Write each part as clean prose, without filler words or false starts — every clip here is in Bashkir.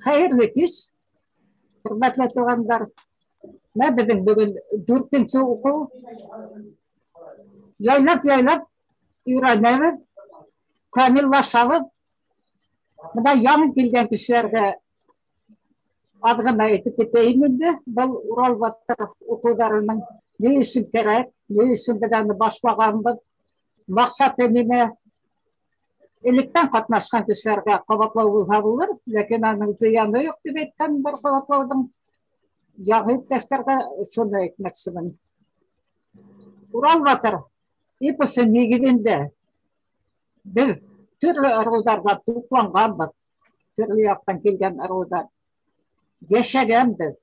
Хәйерле кис, хөрмәтле туғандар. Менә беҙҙең бөгөн 4-нсе уҡыу. Яйлап-яйлап өйрәнәбеҙ, камиллашабыҙ. Бына яңы килгән кешеләргә аҙ ғына әйтеп китәйем инде. Был Урал батыр уҡыуҙарының ни өсөн кәрәк, ни өсөн беҙ аны башлағанбыҙ, маҡсаты нимә? Электән ҡатнашҡан кешеләргә ҡабатлау булһа булыр, ләкин аның зыяны юҡ тип әйткән бер ҡабатлауҙың. Яңы иптәштәргә шуны әйтмәксемен. Урал батыр эпосы нигеҙендә беҙ төрлө ырыуҙарҙа тупланғанбыҙ, төрлө яҡтан килгән ырыуҙар йәшәгәнбеҙ.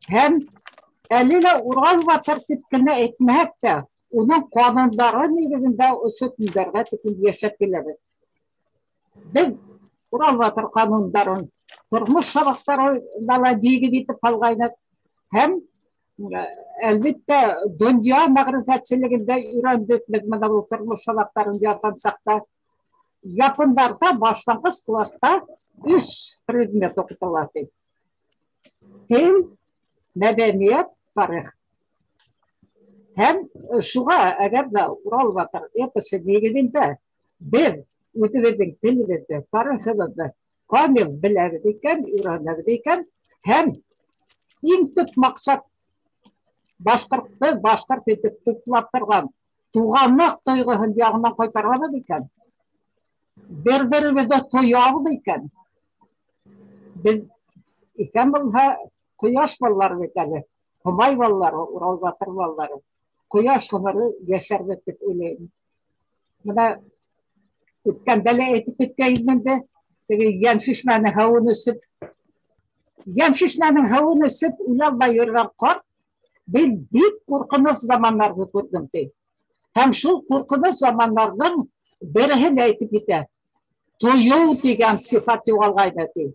Һәм әле лә Урал батыр тип кенә әйтмәһәк тә, уның ҡанундары нигеҙендә ошо көндәргә тиклем йәшәп киләбеҙ. Беҙ Урал батыр ҡанундарын тормош һабаҡтарына ла нигеҙ итеп һалғайныҡ. Һәм әлбиттә донъя мәғрифәтселегендә өйрәндек беҙ бына был тормош һабаҡтарын яҙған саҡта. Япондарҙа башланғыс класта 3 предмет уҡытыла ти. Тел, мәҙәниәт, тарих. Һәм шуға әгәр ҙә Урал батыр эпосы нигеҙендә беҙ үҙебеҙҙең телебеҙҙе, тарихыбыҙҙы камил беләбеҙ икән, өйрәнәбеҙ икән, һәм иң төп маҡсат башҡортто башҡорт итеп туплап торған туғанлыҡ тойғоһон яңынан ҡайтарабыҙ икән, бер-беребеҙҙе тоябыҙ икән, беҙ иҫән булһа, ҡояш балалары бит әле, Һомай балалары, Урал батыр балалары, ҡояш ғүмере йәшәрбеҙ тип уйлайым. Бына үткәндә лә әйтеп киткәйнем инде, теге Йәншишмәнең һыуын эсеп, Йәншишмәнең һыуын эсеп үлә алмай йөрөгән ҡарт, мин бик ҡурҡыныс замандарҙы күрҙем, ти. Һәм шул ҡурҡыныс замандарҙың береһен әйтеп китә. Тойоу тигән сифат юғалғайны, ти.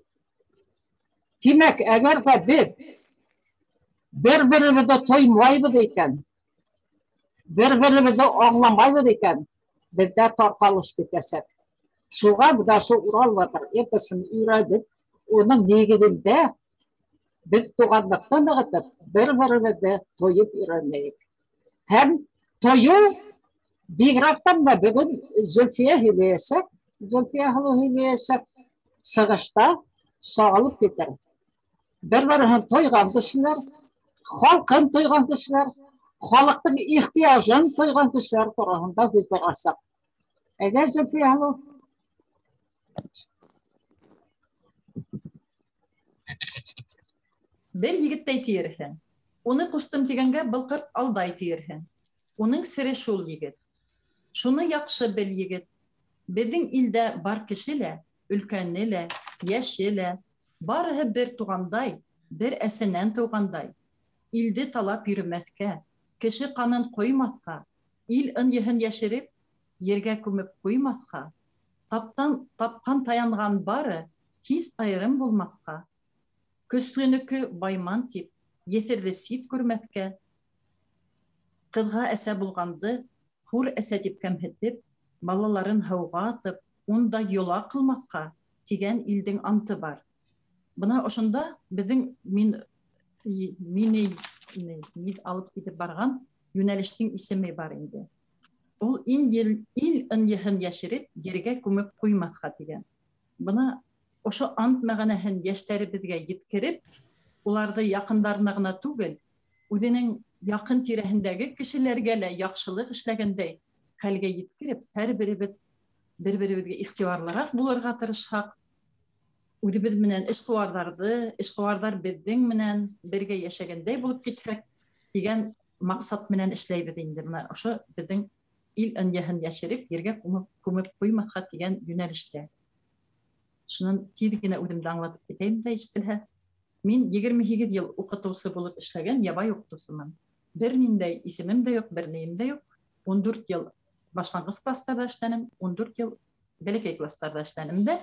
Тимәк, әгәр ҙә беҙ бер-беребеҙҙе тоймайбыҙ икән, бер-беребеҙҙе аңламайбыҙ икән, беҙҙә тарҡалыш китәсәк. Шуға бына шул Урал батыр эпосын өйрәнеп, уның нигеҙендә беҙ туғанлыҡты нығытып, бер-беребеҙҙе тойоп өйрәнәйек. Һәм тойоу бигерәк тә бына бөгөн Зөлфиә һөйләйәсәк, Зөлфиә һылыу һөйләйәсәк, сығышта сағылып китер. Бер-береһен тойған кешеләр, халҡын тойған кешеләр, халыҡтың ихтыяжын тойған кешеләр тураһында һүҙ барасаҡ. Әйҙә, Зөлфиә һылыу. Бер егеттәй тиерһең. Уны ҡустым тигәнгә был ҡарт алдай тиерһең. Уның сере шул егет. Шуны яҡшы бел, егет. Беҙҙең илдә бар кеше лә, өлкәне лә, йәше лә, барыһы бер туғандай, бер әсәнән тыуғандай. Илде талап йөрөмәҫкә, кеше ҡанын ҡоймаҫҡа, ил ынйыһын йәшереп, ергә күмеп ҡуймаҫҡа, тапҡан таянған бары һис айырым булмаҫҡа, көслөнөкө байман тип, еҫерҙе сит күрмәҫкә, ҡыҙға әсә булғанды хур әсә тип кәмһетеп, балаларын һыуға атып, унда йола ҡылмаҫҡа тигән илдең анты бар. Бына ошонда беҙҙең мине алып китеп барған йүнәлештең исеме бар инде. Ул ил ынйыһын йәшереп, ергә күмеп ҡуймаҫҡа тигән. Бына ошо ант мәғәнәһен йәштәребеҙгә еткереп, уларҙы яҡындарына ғына түгел, үҙенең яҡын тирәһендәге кешеләргә лә яҡшылыҡ эшләгәндәй хәлгә еткереп, һәр беребеҙ бер-беребеҙгә иғтибарлыраҡ булырға тырышһаҡ, үҙебеҙ менән эшҡыуарҙар беҙҙең менән бергә йәшәгәндәй булып китһәк тигән маҡсат менән эшләйбеҙ инде. Бына ошо беҙҙең ил ынйыһын йәшереп, ергә күмеп ҡуймаҫҡа тигән йүнәлештә. Шунан тиҙ генә үҙемде аңлатып китәйем дә ишетелһә. Мин 28 йыл уҡытыусы булып эшләгән ябай уҡытыусымын. Бер ниндәй исемем дә юҡ, бер нием дә юҡ. 14 йыл башланғыс кластарҙа эшләнем, 14 йыл бәләкәй кластарҙа эшләнем дә.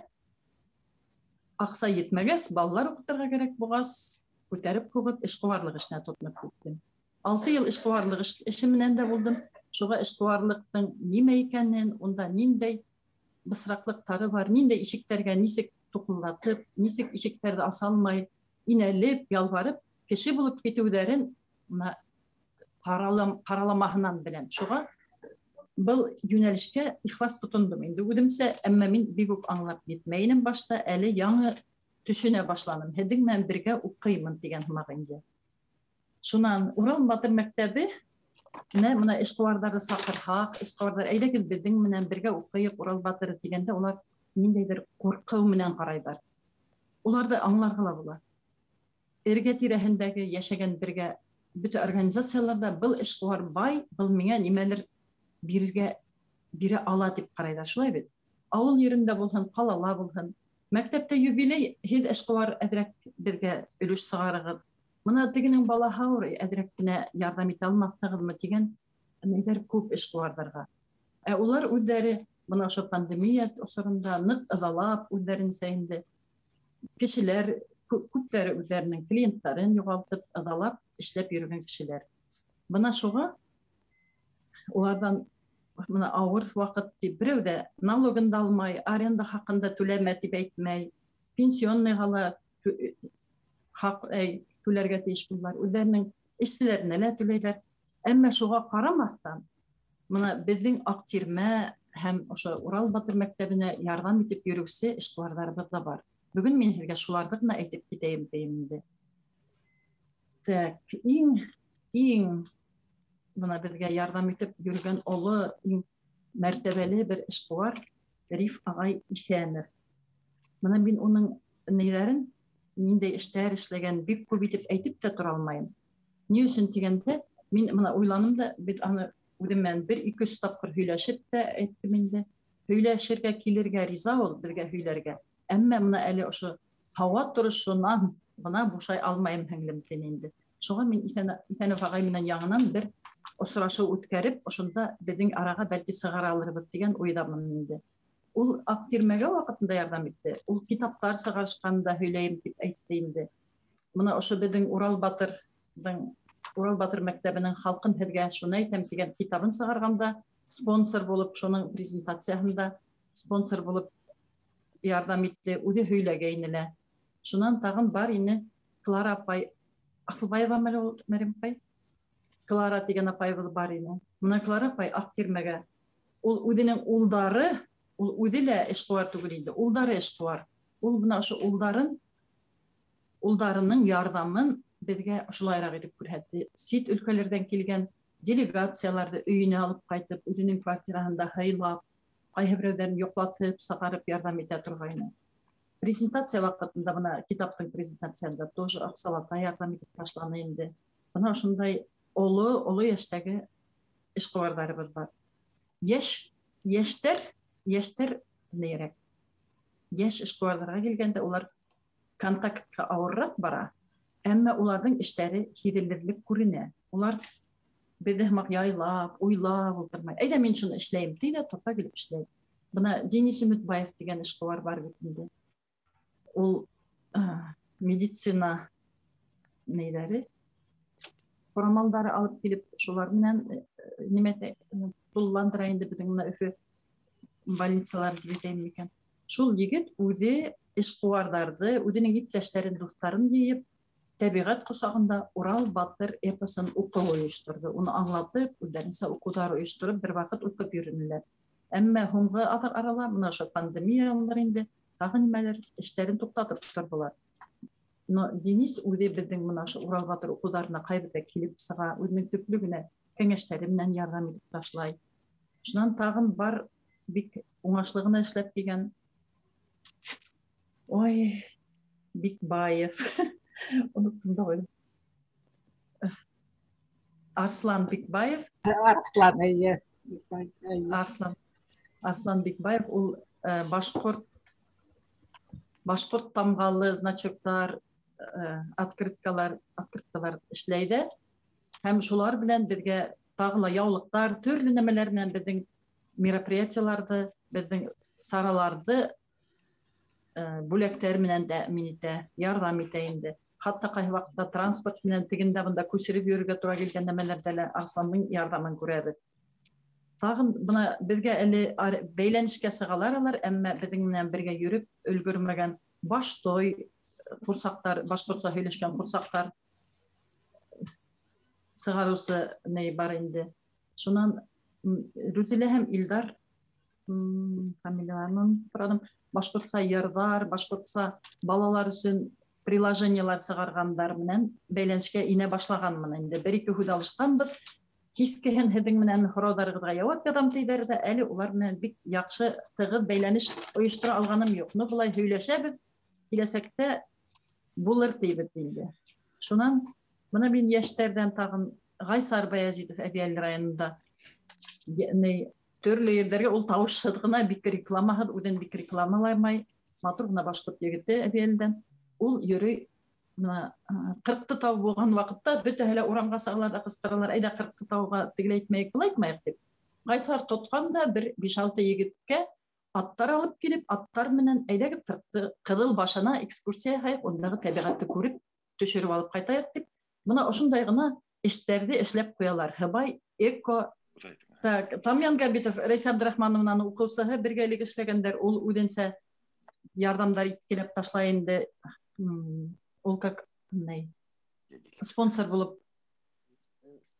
Аҡса етмәгәс, балалар уҡытырға кәрәк булғас, күтәреп һуғып эшҡыуарлыҡ эшенә тотоноп киттем. 6 йыл эшҡыуарлыҡ эше менән дә булдым. Шуға эшҡыуарлыҡтың нимә икәнен, унда ниндәй бысраҡлыҡтары бар, ниндәй ишектәргә нисек туҡылдатып, нисек ишектәрҙе аса алмай, инәлеп, ялбарып, кеше булып китеүҙәрен бына ҡараламаһынан беләм. Шуға был йүнәлешкә ихлас тотондом инде үҙемсә, әммә мин бик үк аңлап етмәй инем башта, әле яңы төшөнә башланым. Һеҙҙең менән бергә уҡыймын тигән һымаҡ инде. Шунан Урал батыр мәктәбе бына эшҡыуарҙарҙы саҡырһаҡ, эшҡыуарҙар әйҙәгеҙ беҙҙең менән бергә уҡыйыҡ Урал батыры тигәндә улар ниндәйҙер ҡурҡыу менән ҡарайҙар. Уларҙы аңларға ла була. Эргә тирәһендәге йәшәгән бергә бөтә организацияларҙа был эшҡыуар бай, был миңә нимәлер бирергә бирә ала тип ҡарайҙар, шулай бит. Ауыл ерендә булһын, ҡалала булһын. Мәктәптә юбилей, һеҙ эшҡыуар әҙерәк беҙгә өлөш сығарығыҙ. Бына тегенең балаһы ауырый, әҙерәк кенә ярҙам итә алмаҫһығыҙмы тигән ниҙәр күп эшҡыуарҙарға. Ә улар үҙҙәре бына ошо пандемия осоронда ныҡ ыҙалап үҙҙәренсә инде кешеләр күптәре үҙҙәренең клиенттарын юғалтып, ыҙалап эшләп йөрөгән кешеләр. Бына шуға уларҙан бына ауыр ваҡыт тип берәү ҙә налогын да алмай, аренда хаҡын да түләмә тип әйтмәй, пенсионныйға ла хаҡ түләргә тейеш булалар, үҙҙәренең эшселәренә лә түләйҙәр. Әммә шуға ҡарамаҫтан, бына беҙҙең Аҡтирмә һәм ошо Урал батыр мәктәбенә ярҙам итеп йөрөүсе эшҡыуарҙарыбыҙ ҙа бар. Бөгөн мин һеҙгә шуларҙы ғына әйтеп китәйем тием инде. Так, иң бына беҙгә ярҙам итеп йөрөгән оло, иң мәртәбәле бер эшҡыуар Риф ағай Иҫәнов. Бына мин уның нейҙәрен, ниндәй эштәр эшләгән бик күп итеп әйтеп тә тора алмайым. Ни өсөн тигәндә, мин бына уйланым да, бит аны үҙем менән бер ике өс тапҡыр һөйләшеп тә әйттем инде. Һөйләшергә килергә риза ул, беҙгә һөйләргә. Әммә бына әле ошо һауа торошонан бына бушай алмайым һеңлем тине инде. Шуға мин Иҫәнов ағай менән яңынан бер осрашыу үткәреп, ошонда беҙҙең араға бәлки сығара алырбыҙ тигән уйҙамын инде. Ул Аҡтирмәгә ваҡытында ярҙам итте. Ул китаптар сығарышҡанда һөйләйем тип әйтте инде. Бына ошо беҙҙең Урал батыр мәктәбенең халҡын һеҙгә шуны әйтәм тигән китабын сығарғанда спонсор булып, шуның презентацияһында спонсор булып ярҙам итте, үҙе һөйләгәйне лә. Шунан тағын бар ине Клара апай, Аҫылбаева мәле ул, Мәрйәм апай? Клара тигән апайыбыҙ бар ине. Бына Клара апай Аҡтирмәгә, ул үҙенең улдары, ул үҙе лә эшҡыуар түгел инде, улдары эшҡыуар. Ул бына ошо улдарының ярҙамын беҙгә ошолайыраҡ итеп күрһәтте. Сит өлкәләрҙән килгән делегацияларҙы өйөнә алып ҡайтып, үҙенең квартираһында һыйлап, ҡайһы берәүҙәрен йоҡлатып, сығарып ярҙам итә торғайны. Презентация ваҡытында, бына китаптың презентацияһында тоже аҡсалата ярҙам итеп ташланы инде. Бына ошондай оло йәштәге эшҡыуарҙарыбыҙ бар. Йәштәр нейерәк. Йәш эшҡыуарҙарға килгәндә улар контактҡа ауырыраҡ бара, әммә уларҙың эштәре һиҙелерлек күренә. Улар беҙҙе һымаҡ яйлап, уйлап ултырмай. Әйҙә мин шуны эшләйем ти ҙә тота килеп эшләй. Бына Денис Өмөтбаев тигән эшҡыуар бар бит инде. Ул медицина нейҙәре, ҡорамалдары алып килеп, шулар менән нимә тулыландыра инде беҙҙең бына Өфө больницалары тип әйтәйем микән. Шул егет үҙе эшҡыуарҙарҙы, үҙенең иптәштәрен, дуҫтарын йыйып, тәбиғәт ҡосағында Урал батыр эпосын уҡыу ойошторҙо. Уны аңлатып, үҙҙәренсә уҡыуҙар ойоштороп, бер ваҡыт уҡып йөрөнөләр. Әммә һуңғы арала бына ошо пандемиялар инде, тағы нимәлер эштәрен туҡтатып торҙолар. Но Денис үҙе беҙҙең бына ошо Урал батыр уҡыуҙарына ҡайберҙә килеп сыға, үҙенең төплө генә кәңәштәре менән ярҙам итеп ташлай. Шунан тағын бар бик уңышлы ғына эшләп килгән. Ой, Бикбаев. Оноттом да ҡуйҙым. Арслан Бикбаев. Арслан, эйе. Арслан Бикбаев ул башҡорт тамғалы значоктар, открыткалар эшләй ҙә. Һәм шулар белән беҙгә тағы ла яулыҡтар, төрлө нәмәләр менән беҙҙең мероприятияларҙы, беҙҙең сараларҙы бүләктәр менән тәьмин итә, ярҙам итә инде. Хатта ҡайһы ваҡытта транспорт менән тегендә бында күсереп йөрөргә тура килгән нәмәләрҙә лә Арсландың ярҙамын күрәбеҙ. Тағын бына беҙгә әле бәйләнешкә сығалар алар, әммә беҙҙең менән бергә йөрөп өлгөрмәгән Баштой ҡурсаҡтар, башҡортса һөйләшкән ҡурсаҡтар сығарыусы ни бар инде. Шунан Рузилә һәм Илдар, фамилияларын һорадым, башҡортса йырҙар, башҡортса балалар өсөн приложениелар сығарғандар менән бәйләнешкә инә башлағанмын инде. Бер-ике һүҙ алышҡанбыҙ. Кискеһен һеҙҙең менән һорауҙарығыҙға яуап яҙам тиҙәр ҙә, әле улар менән бик яҡшы тығыҙ бәйләнеш ойоштора алғаным юҡ. Ну, былай һөйләшәбеҙ, киләсәктә булыр тейбеҙ инде. Шунан бына мин йәштәрҙән тағын Ғайсар Баязитов Әбйәлил районында төрлө ерҙәргә ул тауышһыҙ ғына, бик рекламаһыҙ, үҙен бик рекламаламай, матур ғына башҡорт егете Әбйәлилдән. Ул йөрөй, бына Ҡырҡты тау булған ваҡытта бөтәһе лә урамға сығалар ҙа ҡысҡыралар, әйҙә Ҡырҡты тауға тегеләйтмәйек, былайтмайыҡ тип. Ғайсар тотҡан да бер 5-6 егеткә аттар алып килеп, аттар менән әйҙәгеҙ Ҡырҡты Ҡыҙыл башына экскурсия яһайыҡ, ундағы тәбиғәтте күреп, төшөрөп алып ҡайтайыҡ тип. Бына ошондай ғына эштәрҙе эшләп ҡуялар. Һыбай эко. Так, Тамьян Габитов, Рәйсә Абдрахмановнаның уҡыусыһы, бергә элек эшләгәндәр, ул үҙенсә ярҙамдар иткеләп ташлай инде. Ул как ни, спонсор булып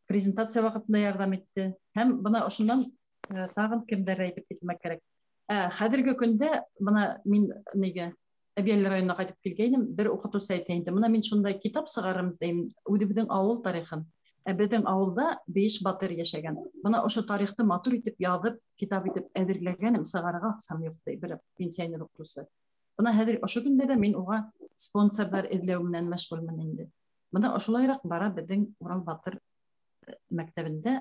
презентация ваҡытында ярҙам итте. Һәм бына ошондан тағын кемдәр әйтеп китмәк кәрәк. Хәҙерге көндә бына мин нигә Әбйәлил районына ҡайтып килгәйнем, бер уҡытыусы әйтә инде, бына мин шундай китап сығарым тейем, үҙебеҙҙең ауыл тарихын. Ә беҙҙең ауылда 5 батыр йәшәгән. Бына ошо тарихты матур итеп яҙып, китап итеп әҙерләгәнем, сығарырға аҡсам юҡ ти, бер пенсионер уҡытыусы. Бына хәҙер ошо көндә мин уға спонсорҙар эҙләү менән мәшғүлмен инде. Бына ошолайыраҡ бара беҙҙең Урал батыр мәктәбендә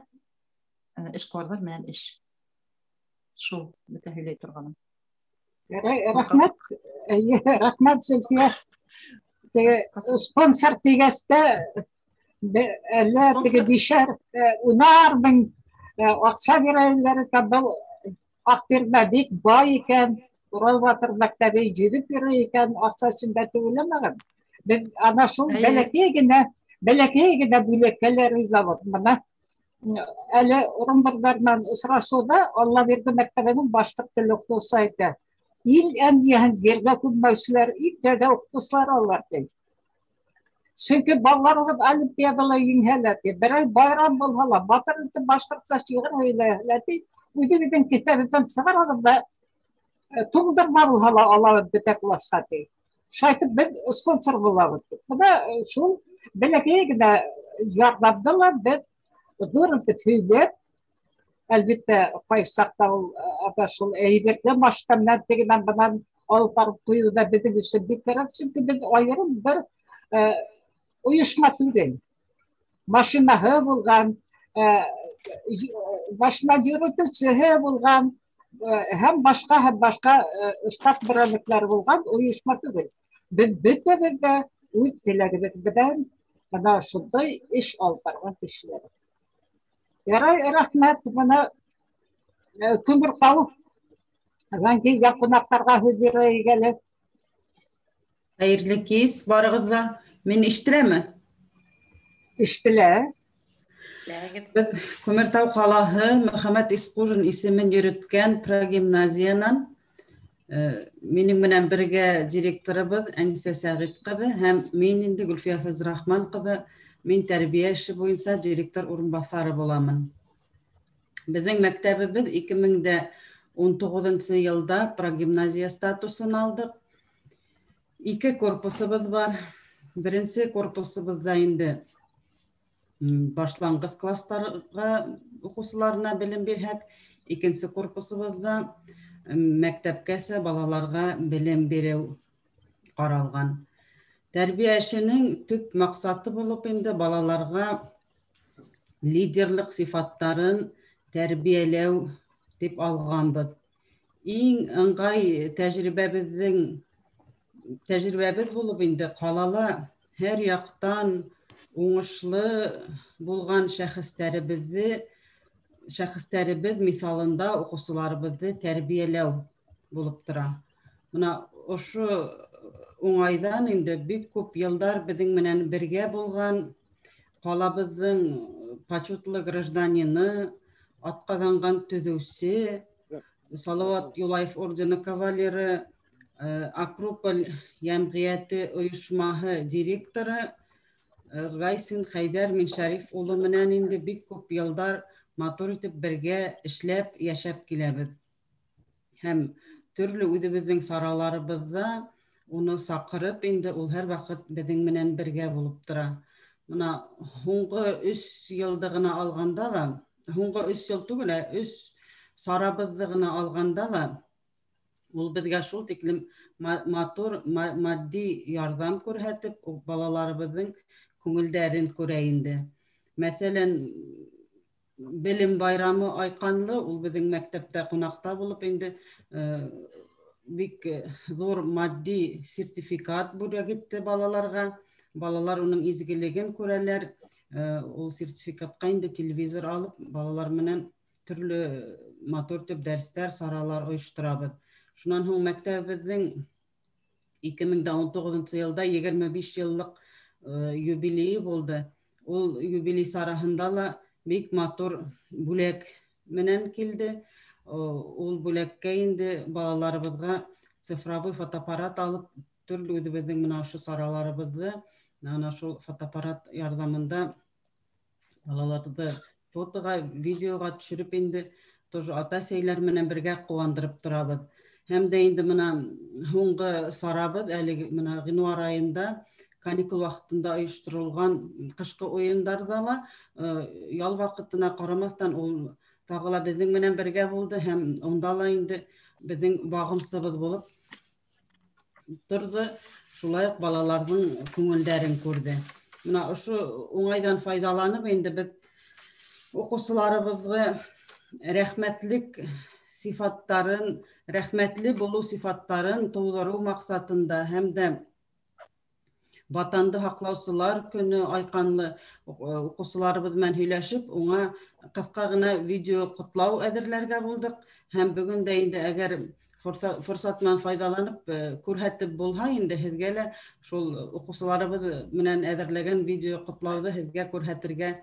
эшҡыуарҙар менән эш. Шул бөтә һөйләй торғаным. Рәхмәт, рәхмәт, Зөлфиә. Теге спонсор тигәс тә, әллә теге бишәр, унар мең аҡса бирәләр икән, был Аҡтирмә бик бай икән, Урал батыр мәктәбе йөрөп йөрөй икән, аҡса өсөн дә түләмәгән. Беҙ ана шул бәләкәй генә бүләккә лә ризабыҙ. Бына әле Урынбурҙар менән осрашыуҙа Аллабирҙе мәктәбенең башҡорт теле уҡытыусыһы әйтә: ил әмниәһен ергә күммәүселәр, иң тәүҙә уҡытыусылар алар ти. Сөнки балаларыбыҙ олимпиадала еңһә лә ти, берәй байрам булһа ла, батыр итеп башҡортса шиғыр һөйләһә лә ти, үҙебеҙҙең китабыбыҙҙан сығарабыҙ ҙа, туңдырма булһа ла алабыҙ бөтә класҡа ти. Шайтып беҙ спонсор булабыҙ ти. Бына шул бәләкәй генә ярҙамды ла беҙ ҙур итеп һөйләп, әлбиттә, ҡайсы саҡта ул ата шул әйберҙе машина менән тегенән бынан алып барып ҡуйыу ҙа беҙҙең өсөн бик кәрәк, сөнки беҙ айырым бер ойошма түгел. Машинаһы булған, машина йөрөтөүсеһе булған, һәм башҡа, штат берәмлектәре булған ойошма түгел. Беҙ бөтәбеҙ ҙә үҙ теләгебеҙ менән бына шундай эш алып барған кешеләр. Ярай, рәхмәт. Бына Күмертау килгән ҡунаҡтарға һүҙ бирәйек әле. Хәйерле кис барығыҙ ҙа. Мин ишетеләме? Ишетелә. Беҙ Күмертау ҡалаһы Мөхәммәт Исҡужин исемен йөрөткән прогимназиянан, минең менән бергә директорыбыҙ Әнисә Сәғит ҡыҙы һәм мин инде Гөлфиә Фәзрахман ҡыҙы, мин тәрбиә эше буйынса директор урынбаҫары буламын. Беҙҙең мәктәбебеҙ 2019 йылда прогимназия статусын алдыҡ. Ике корпусыбыҙ бар. Беренсе корпусыбыҙҙа инде башланғыс класстарға уҡыусыларына белем бирһәк, икенсе корпусыбыҙҙа мәктәпкәсә балаларға белем биреү ҡаралған. Тәрбиә эшенең төп маҡсаты булып инде балаларға лидерлыҡ сифаттарын тәрбиәләү тип алғанбыҙ. Иң ыңғай тәжрибәбеҙ булып инде ҡалала һәр яҡтан уңышлы булған шәхестәребеҙ миҫалында уҡыусыларыбыҙҙы тәрбиәләү булып тора. Бына ошо уңайҙан инде бик күп йылдар беҙҙең менән бергә булған ҡалабыҙҙың почетлы гражданины, атҡаҙанған төҙөүсе, Салауат Юлаев ордены кавалеры Акрополь йәмғиәте ойошмаһы директоры Гайсин Хәйҙәр Миншәриф улы менән инде бик күп йылдар матур итеп бергә эшләп, йәшәп киләбеҙ. Һәм төрлө үҙебеҙҙең сараларыбыҙҙа уны саҡырып, инде ул һәр ваҡыт беҙҙең менән бергә булып тора. Бына һуңғы 3 йылды ғына алғанда ла, һуңғы 3 йыл түгел, ә 3 сарабыҙҙы ғына алғанда ла, ул беҙгә шул тиклем матур матди ярҙам күрһәтеп, ул балаларыбыҙҙың күңелдәрен күрә инде. Мәҫәлән, белем байрамы айҡанлы, ул беҙҙең мәктәптә ҡунаҡта булып инде бик ҙур матди сертификат бүләк итте балаларға. Балалар уның изгелеген күрәләр. Ул сертификатҡа инде телевизор алып, балалар менән төрлө матур төп дәрестәр, саралар ойошторабыҙ. Шунан һуң мәктәбебеҙҙең 2019 йылда 25 йыллыҡ юбилейы булды. Ул юбилей сараһында ла бик матур бүләк менән килде. Ул бүләккә инде балаларыбыҙға цифровой фотоаппарат алып, төрлө үҙебеҙҙең мына ошо сараларыбыҙҙы ана шул фотоаппарат ярҙамында балаларҙы фотоға, видеоға төшөрөп инде тоже ата-әсәйләр менән бергә ҡыуандырып торабыҙ. Һәм дә инде мына һуңғы сарабыҙ әле мына ғинуар айында каникул ваҡытында ойошторолған ҡышҡы уйындарҙа ла ял ваҡытына ҡарамаҫтан ул тағы ла беҙҙең менән бергә булды һәм унда ла инде беҙҙең бағымсыбыҙ булып торҙо, шулай уҡ балаларҙың күңелдәрен күрҙе. Мына ошо уңайҙан файҙаланып инде беҙ уҡыусыларыбыҙға рәхмәтлек сифаттарын, рәхмәтле булыу сифаттарын тыуҙырыу маҡсатында һәм дә Ватанды һаҡлаусылар көнө айҡанлы уҡыусыларыбыҙ менән һөйләшеп, уңа ҡыҫҡа ғына видео ҡотлау әҙерләргә булдыҡ. Һәм бөгөн дә инде әгәр форсат менән файҙаланып күрһәтеп булһа, инде һеҙгә лә шул уҡыусыларыбыҙ менән әҙерләгән видео ҡотлауҙы һеҙгә күрһәтергә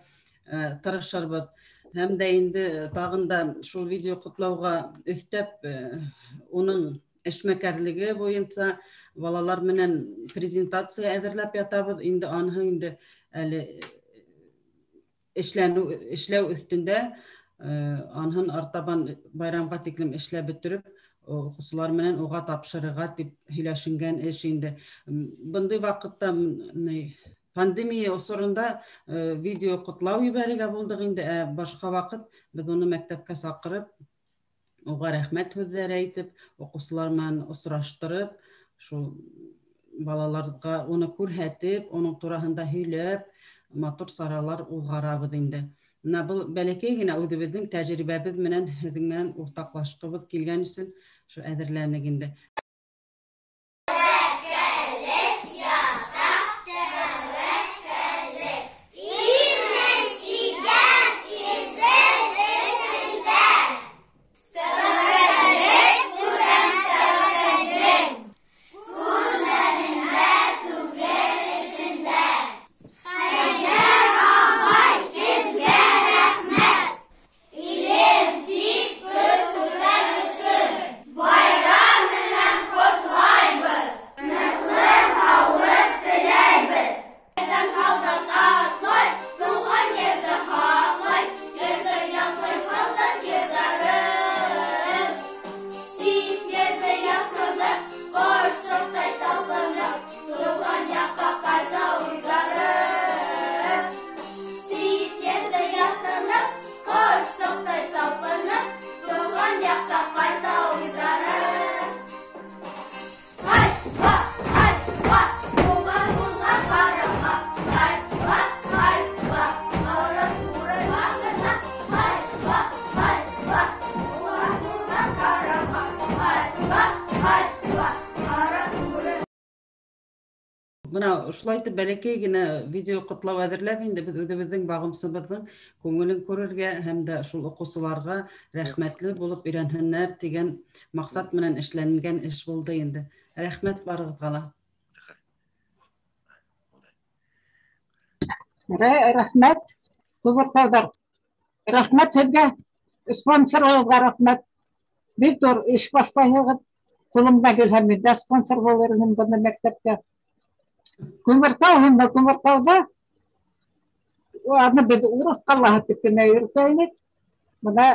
тырышырбыҙ. Һәм дә инде тағын да шул видео ҡотлауға өҫтәп, уның эшмәкәрлеге буйынса балалар менән презентация әҙерләп ятабыҙ. Инде аныһы инде әле эшләү өҫтөндә, аныһын артабан байрамға тиклем эшләп бөтөрөп, уҡыусылар менән уға тапшырырға тип һөйләшенгән эш инде. Бындай ваҡытта пандемия осоронда видео ҡотлау ебәрергә булдыҡ инде, ә башҡа ваҡыт беҙ уны мәктәпкә саҡырып, уға рәхмәт һүҙҙәре әйтеп, уҡыусылар менән осраштырып, шул балаларға уны күрһәтеп, уның тураһында һөйләп, матур саралар уҙғарабыҙ инде. Мына был бәләкәй генә үҙебеҙҙең тәжрибәбеҙ менән һеҙҙең менән уртаҡлашҡыбыҙ килгән өсөн шул әҙерләнек инде. Бына ошолай итеп бәләкәй генә видео ҡотлау әҙерләп инде беҙ үҙебеҙҙең бағымсыбыҙҙың күңелен күрергә һәм дә шул уҡыусыларға рәхмәтле булып өйрәнһеннәр тигән маҡсат менән эшләнгән эш булды инде. Рәхмәт барығыҙға ла. Рәхмәт, тубыртауҙар. Рәхмәт һеҙгә, спонсорығыҙға рәхмәт. Бик ҙур эш башлайһығыҙ. Ҡулымдан килһә, мин дә спонсор булыр инем бында мәктәпкә. Күмертау һәм дә Күмертауҙа аны беҙ урыҫ ҡалаһы тип кенә йөрөтә инек. Бына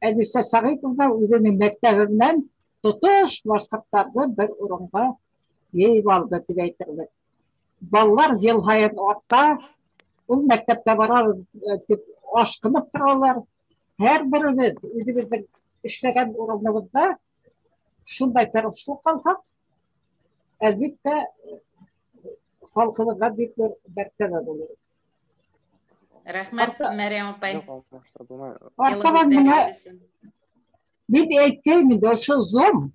Әнисә Сәғитовна үҙенең мәктәбе менән тотош башҡорттарҙы бер урынға йыйып алды тип әйтерлек. Балалар йыл һайын арта, ул мәктәпкә барабыҙ тип ашҡынып торалар. Һәр беребеҙ үҙебеҙҙең эшләгән урыныбыҙҙа шундай тырышлыҡ алһаҡ, әлбиттә, халҡыбыҙға бик ҙур мәртәбә булыр. Рәхмәт, Мәрйәм апай. Артабан миңә мин әйткәйем инде, ошо Zoom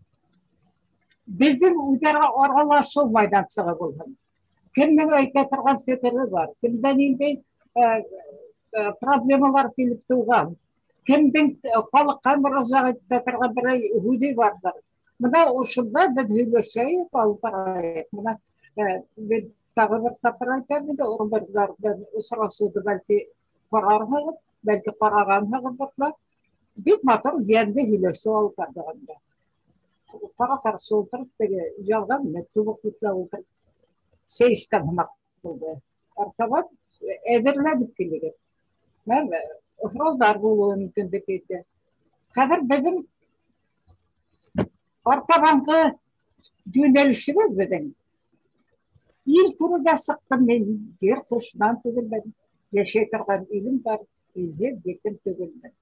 беҙҙең үҙ-ара аралашыу майҙансығы булһын. Кемдең әйтә торған фекере бар, кемдә ниндәй проблемалар килеп тыуған, кемдең халыҡҡа мөрәжәғәт итә торған берәй һүҙе барҙыр. Бына ошонда беҙ һөйләшәйек, алып барайыҡ. Бына беҙ тағы бер тапҡыр әйтәм инде, урынбарҙар менән осрашыуҙы бәлки ҡарарһығыҙ, бәлки ҡарағанһығыҙҙыр ҙа. Бик матур йәнле һөйләшеү алып барҙыҡ инде. Ҡара-ҡаршы ултырып, теге ялған тубыҡ битләп ултырып, сәй эскән һымаҡ булды. Артабан әҙерләнеп килегеҙ. Мәм, һорауҙар булыуы мөмкин бит инде. Хәҙер беҙҙең артабанғы йүнәлешебеҙ беҙҙең. Ил күрергә сыҡтым мин, ер ҡошонан түгелмен, йәшәй торған илем бар, илһеҙ етем түгелмен.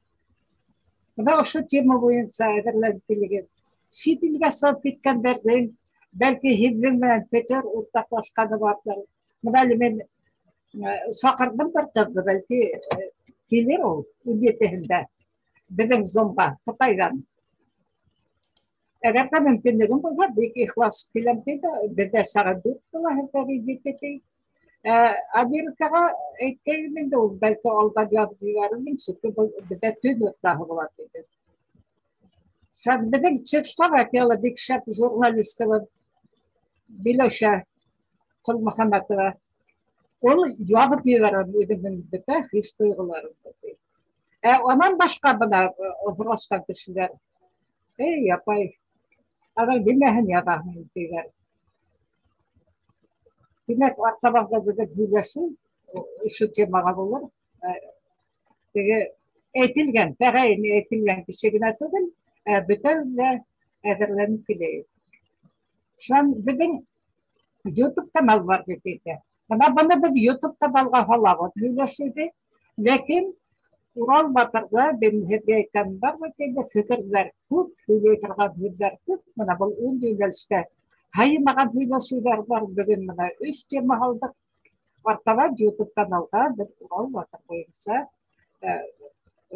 Бына ошо тема буйынса әҙерләнеп килегеҙ. Сит илгә сығып киткәндәрҙең, бәлки һеҙҙең менән фекер уртаҡлашҡаны барҙыр. Бына әле мин саҡырҙым бер ҡыҙҙы, бәлки килер ул 17-һендә беҙҙең Zoom-ға Ҡытайҙан. Әгәр ҙә мөмкинлегем булһа, бик ихлас киләм тиде. Беҙҙә сәғәт 4 була, һеҙҙә ете ти. Америкаға әйткәйнем инде, ул бәлки алдан яҙып ебәрермен, сөнки был беҙҙә төн уртаһы була тиде. Шәп, беҙҙең Чехословакияла бик шәп журналисткалар Биләүшә Ҡолмөхәмәтова. Ул яҙып ебәрә үҙенең бөтә хис-тойғоларын. Унан башҡа бына һорашҡан кешеләр: Эй, апай, аның нимәһен яҙаһың, тиҙәр. Тимәк, артабанғы беҙҙең һөйләшеү ошо темаға булыр. Теге әйтелгән, тәғәйен әйтелгән кеше генә түгел, бөтәбеҙ ҙә әҙерләнеп киләйек. Шунан беҙҙең YouTube канал бар бит инде. Бына быны беҙ YouTube каналға һалабыҙ һөйләшеүҙе, ләкин Урал батырҙа мин һеҙгә әйткән бар бит инде, фекерҙәр күп, һөйләй торған һүҙҙәр күп. Бына был ун йүнәлештә һыймаған һөйләшеүҙәр бар. Бөгөн бына 3 тема һалдыҡ. Артабан YouTube каналға беҙ Урал батыр буйынса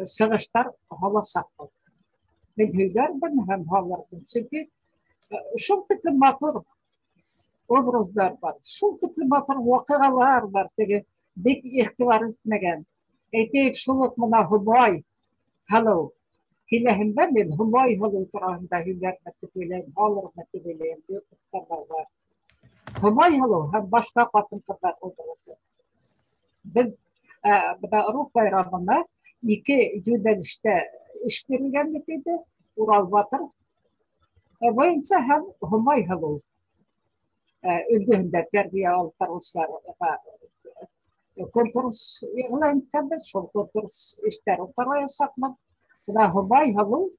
сығыштар һаласаҡбыҙ. Мин һөйләрмен һәм һалырмын, сөнки шул тиклем матур образдар бар, шул тиклем матур ваҡиғалар бар, теге бик иғтибар итмәгән. Әйтәйек, шул уҡ бына Һомай һылыу. Киләһендә мин Һомай һылыу тураһында һөйләрмен тип уйлайым, һалырмын тип уйлайым YouTube каналға. Һомай һылыу һәм башҡа ҡатын-ҡыҙҙар образы. Беҙ бына Рух байрамына 2 йүнәлештә эш бирелгән бит инде. Урал батыр буйынса һәм Һомай һылыу өлгөһөндә тәрбиә алып барыусыларға конкурс иғлан иткәнбеҙ, шул конкурс эштәрен ҡараясаҡмын. Бына Һомай һылыу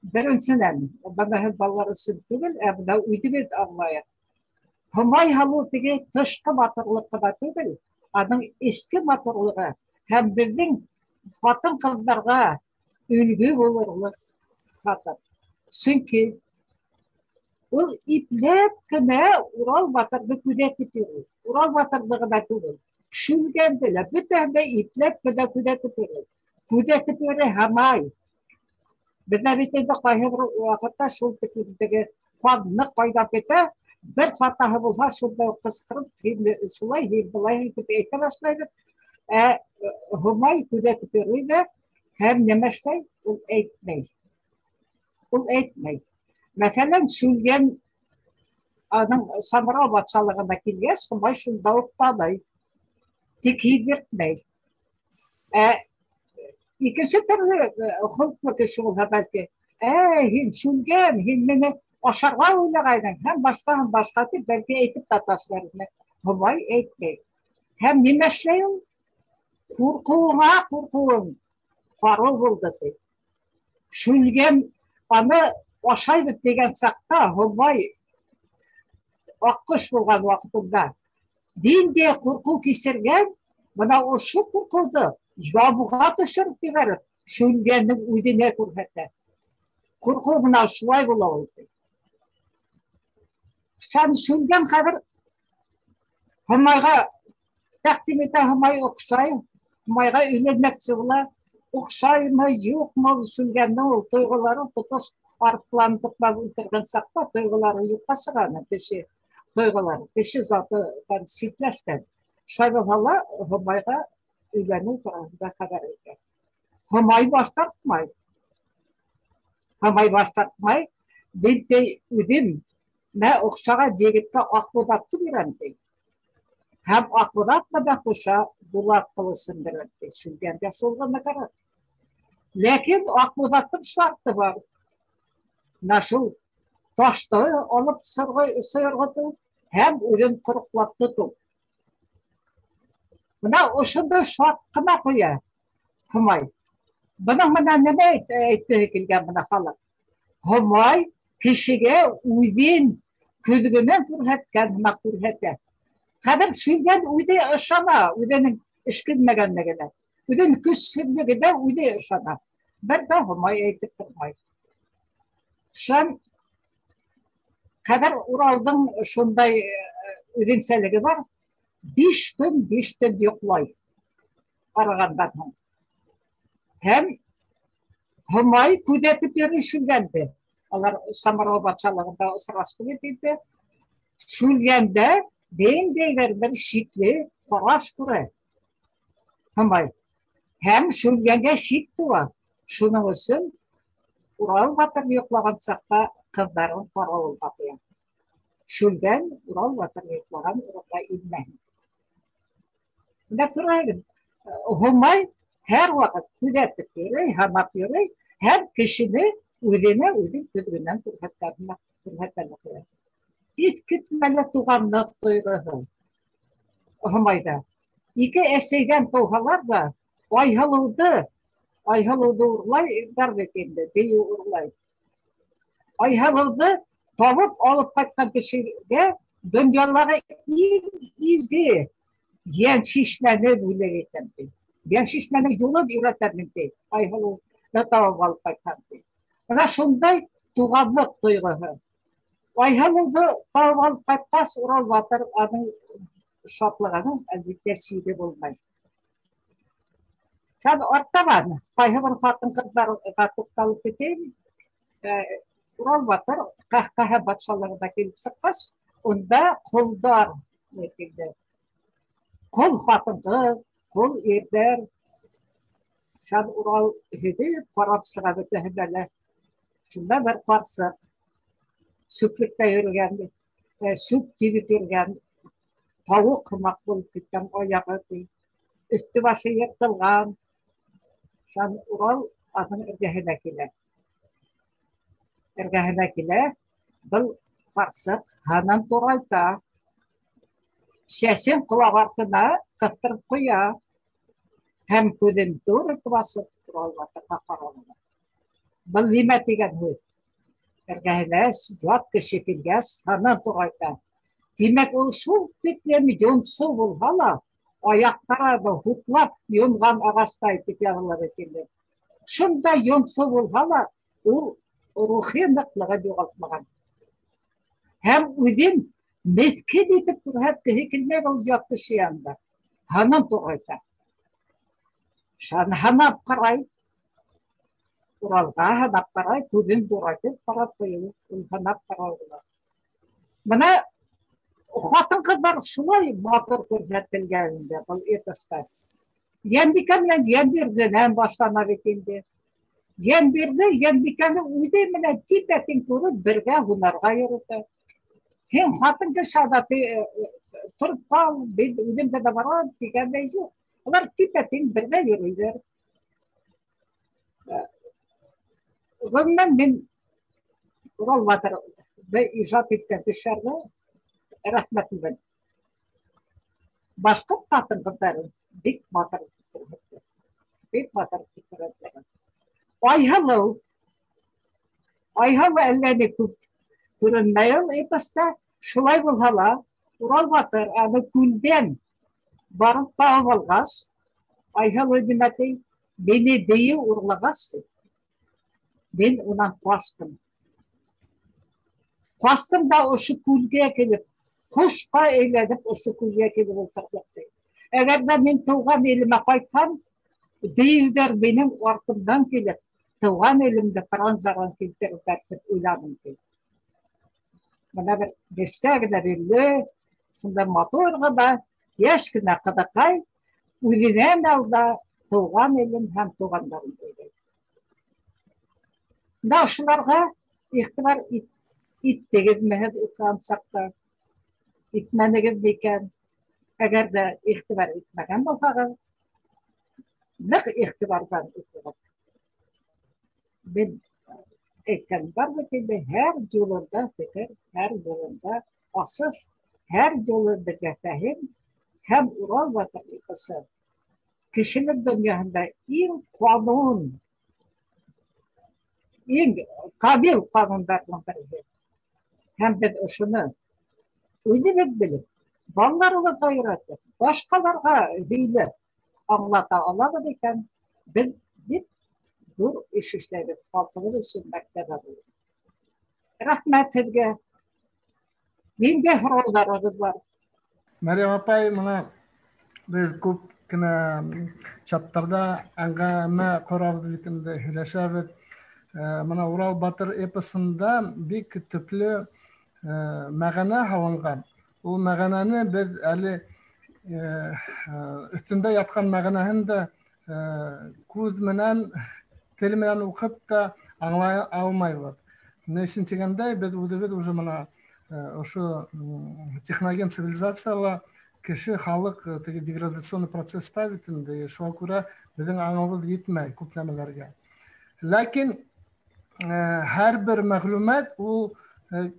беренсенән, бына һеҙ балалар өсөн түгел, ә бына үҙебеҙ аңлайыҡ. Һомай һылыу теге тышҡы матурлыҡ ҡына түгел, аның эске матурлығы һәм беҙҙең ҡатын-ҡыҙҙарға өлгө булырлыҡ хатын. Сөнки ул ипләп кенә Урал батырҙы күҙәтеп йөрөй. Урал батырҙы ғына түгел, Шүлгәнде лә, бөтәһен дә ипләп кенә күҙәтеп йөрөй. Күҙәтеп йөрөй Һомай. Беҙҙә бит инде ҡайһы бер ваҡытта шул тиклем теге ҡан ныҡ ҡайнап китә, бер хатаһы булһа, шунда уҡ ҡысҡырып, һин шулай, һин былай тип әйтә башлайбыҙ. Ә Һомай күҙәтеп йөрөй ҙә һәм нимә эшләй? Ул әйтмәй. Ул әйтмәй. Мәҫәлән, Шүлгән аның Самрау батшалығына килгәс, Һомай шунда уҡ таный, тик һиҙҙертмәй. Ә икенсе төрлө холоҡло кеше булһа, бәлки, Әй, һин Шүлгән, һин мине ашарға уйлағайның, һәм башҡа, һәм башҡа тип бәлки әйтеп тә ташлар ине. Һомай әйтмәй. Һәм нимә эшләй ул? Ҡурҡыуыңа ҡурҡыуың ҡарыу булды ти. Шүлгән аны ашайбыҙ тигән саҡта Һомай аҡҡош булған ваҡытында ниндәй ҡурҡыу кисергән, бына ошо ҡурҡыуҙы ябуға төшөрөп ебәреп, Шүлгәндең үҙенә күрһәтә. Ҡурҡыу бына шулай була ул. Һәм Шүлгән хәҙер Һомайға тәҡдим итә, Һомай оҡшай, Һомайға өйләнмәксе була. Оҡшаймы, юҡмы, Шүлгәндең ул тойғолары тотош арыҫлан туҡмап үлтергән саҡта тойғолары юҡҡа сыға, кеше тойғолары, кеше затынан ситләшкән. Шулай булһа ла Һомайға өйләнеү тураһында хәбәр итә. Һомай баш тартмай. Һомай баш тартмай, мин ти үҙем мә оҡшаған егеткә Аҡбуҙатты бирәм ти. Һәм Аҡбуҙат менән ҡуша Булат ҡылысын бирәм ти. Шүлгәнгә шул ғына кәрәк. Ләкин Аҡбуҙаттың шарты бар. Менә шул ташты алып сойорғотоу һәм үҙен ҡороҡлап тотоу. Бына ошондай шарт ҡына ҡуя Һомай. Бының менән нимә әйткеһе килгән бына халыҡ? Һомай кешегә үҙен көҙгөнән күрһәткән һымаҡ күрһәтә. Хәҙер Шүлгән үҙе ышана, үҙенең эшкинмәгәнлегенә, үҙенең көсһөҙлөгөнә үҙе ышана. Бер ҙә Һомай әйтеп тормай. Шәм хәҙер Уралдың шундай үҙенсәлеге бар. 5 көн, 5 төн йоҡлай арығандан һуң. Һәм Һомай күҙәтеп йөрөй Шүлгәнде. Алар Самарау батшалығында осрашты бит инде. Шүлгәндә ниндәйҙер бер шикле ҡараш күрә Һомай. Һәм Шүлгәнгә шик тыуа. Шуның өсөн Урал батыр йоҡлаған саҡта ҡыҙҙарын ҡарауылға ҡуя. Шүлгән Урал батыр йоҡлаған урынға инмәһен. Бына күрәһегеҙ, Һомай һәр ваҡыт күҙәтеп йөрөй, һанап йөрөй, һәр кешене үҙенә үҙен көҙгөнән күрһәтә ҡуя. Иҫ китмәле туғанлыҡ тойғоһо Һомайҙа. Ике әсәйҙән тыуһалар ҙа, Айһылыуҙы урлайҙар бит инде, дейеү урлай. Айһылыуҙы табып алып ҡайтҡан кешегә донъялағы иң изге йән шишмәне бүләк итәм ти. Йән шишмәнең юлын өйрәтәм ти. Айһылыуҙы табып алып ҡайтҡан ти. Бына шундай туғанлыҡ тойғоһо. Айһылыуҙы табып алып ҡайтҡас, Урал батыр аның шатлығының әлбиттә сиге булмай. Һәм артабан ҡайһы бер ҡатын-ҡыҙҙарға туҡталып китәйем. Урал батыр Ҡәһҡәһә батшалығына килеп сыҡҡас, унда ҡолдар килде. Ҡол ҡатын-ҡыҙ, ҡол ирҙәр. Һәм Урал һөҙөп ҡарап сыға бөтәһенә лә. Шунда бер ҡарсыҡ сүплектә йөрөгән, сүп тибеп йөрөгән, тауыҡ һымаҡ булып киткән аяғы ти. Өҫтө башы йыртылған. Һәм Урал аның эргәһенә килә. Эргәһенә килә, был ҡарсыҡ һанын турайта. Сәсен ҡолаҡ артына ҡыҫтырып ҡуя. Һәм күҙен ҙур итеп асып Урал батырға ҡарап ала. Был нимә тигән һүҙ? Эргәһенә ят кеше килгәс, һанын турайта. Тимәк, ул шул тиклем йонсо булһа ла, аяҡтары һутлап йонған ағастай тип яҙыла бит инде. Шундай йонсо булһа ла, ул рухи ныҡлығын юғалтмаған. Һәм үҙен меҫкен итеп күрһәткеһе килмәй был ят кеше янында. Һанын турайта. Һанап ҡарай. Уралға һанап ҡарай, күҙен турайтып ҡарап ҡуйыу, ул һанап ҡарау була. Бына ҡатын-ҡыҙҙар шулай матур күрһәтелгән инде был эпоста. Йәнбикә менән Йәнбирҙенән башлана бит инде. Йәнбирҙе Йәнбикәне үҙе менән типә-тиң күреп бергә һунарға йөрөтә. Һин ҡатын кеше ада тороп ҡал, мин үҙем дә барам тигәндәй юҡ. Улар типә-тиң бергә йөрөйҙәр. Ғөмүмән, мин Урал батырҙы ижад иткән кешеләргә рәхмәтлемен. Башҡорт ҡатын-ҡыҙҙары бик батыр күрһәтте. Бик батыр күрһәтте. Айһылыу. Айһылыу әллә ни күп күренмәй ул эпоста. Шулай булһа ла, Урал батыр аны күлдән барып табып алғас, Айһылыу нимә ти? Мине дейеү урлағас, мин унан ҡастым. Ҡастым да ошо күлгә килеп, ҡошҡа әйләнеп ошо күлгә килеп ултырҙыҡ, ти. Әгәр ҙә мин тыуған илемә ҡайтһам, дейеүҙәр минең артымдан килеп, тыуған илемде пыран-заран килтерерҙәр тип уйланым, ти. Бына бер нескә генә билле, шунда матур ғына, йәш кенә ҡыҙыҡай үҙенән алда тыуған илен һәм туғандарын уйлай. Бына ошоларға иғтибар иттегеҙме һеҙ уҡыған саҡта? Итмәнегеҙ микән? Әгәр ҙә иғтибар итмәгән булһағыҙ, ныҡ иғтибарҙан уҡығыҙ. Мин әйткән бар бит инде, һәр юлында фекер, һәр юлында асыш, һәр юлы беҙгә фәһем һәм Урал батыр эпосы кешелек донъяһында иң ҡанун, иң камил ҡанундарҙың береһе. Һәм беҙ ошоно үҙебеҙ белеп, балаларыбыҙға өйрәтеп, башҡаларға һөйләп аңлата алабыҙ икән, беҙ бик ҙур эш эшләйбеҙ, халҡыбыҙ өсөн мәртәбә булыр. Рәхмәт һеҙгә. Ниндәй һорауҙарығыҙ бар? Мәрйәм апай, бына беҙ күп кенә чаттарҙа әңгәмә ҡорабыҙ бит инде, һөйләшәбеҙ. Бына Урал батыр эпосында бик төплө мәғәнә һалынған. Ул мәғәнәне беҙ әле өҫтөндә ятҡан мәғәнәһен дә күҙ менән, тел менән уҡып та аңлай алмайбыҙ. Ни өсөн тигәндәй, беҙ үҙебеҙ уже бына ошо техноген цивилизацияла кеше, халыҡ теге деградационный процесста бит инде, шуға күрә беҙҙең аңыбыҙ етмәй күп нәмәләргә. Ләкин һәр бер мәғлүмәт ул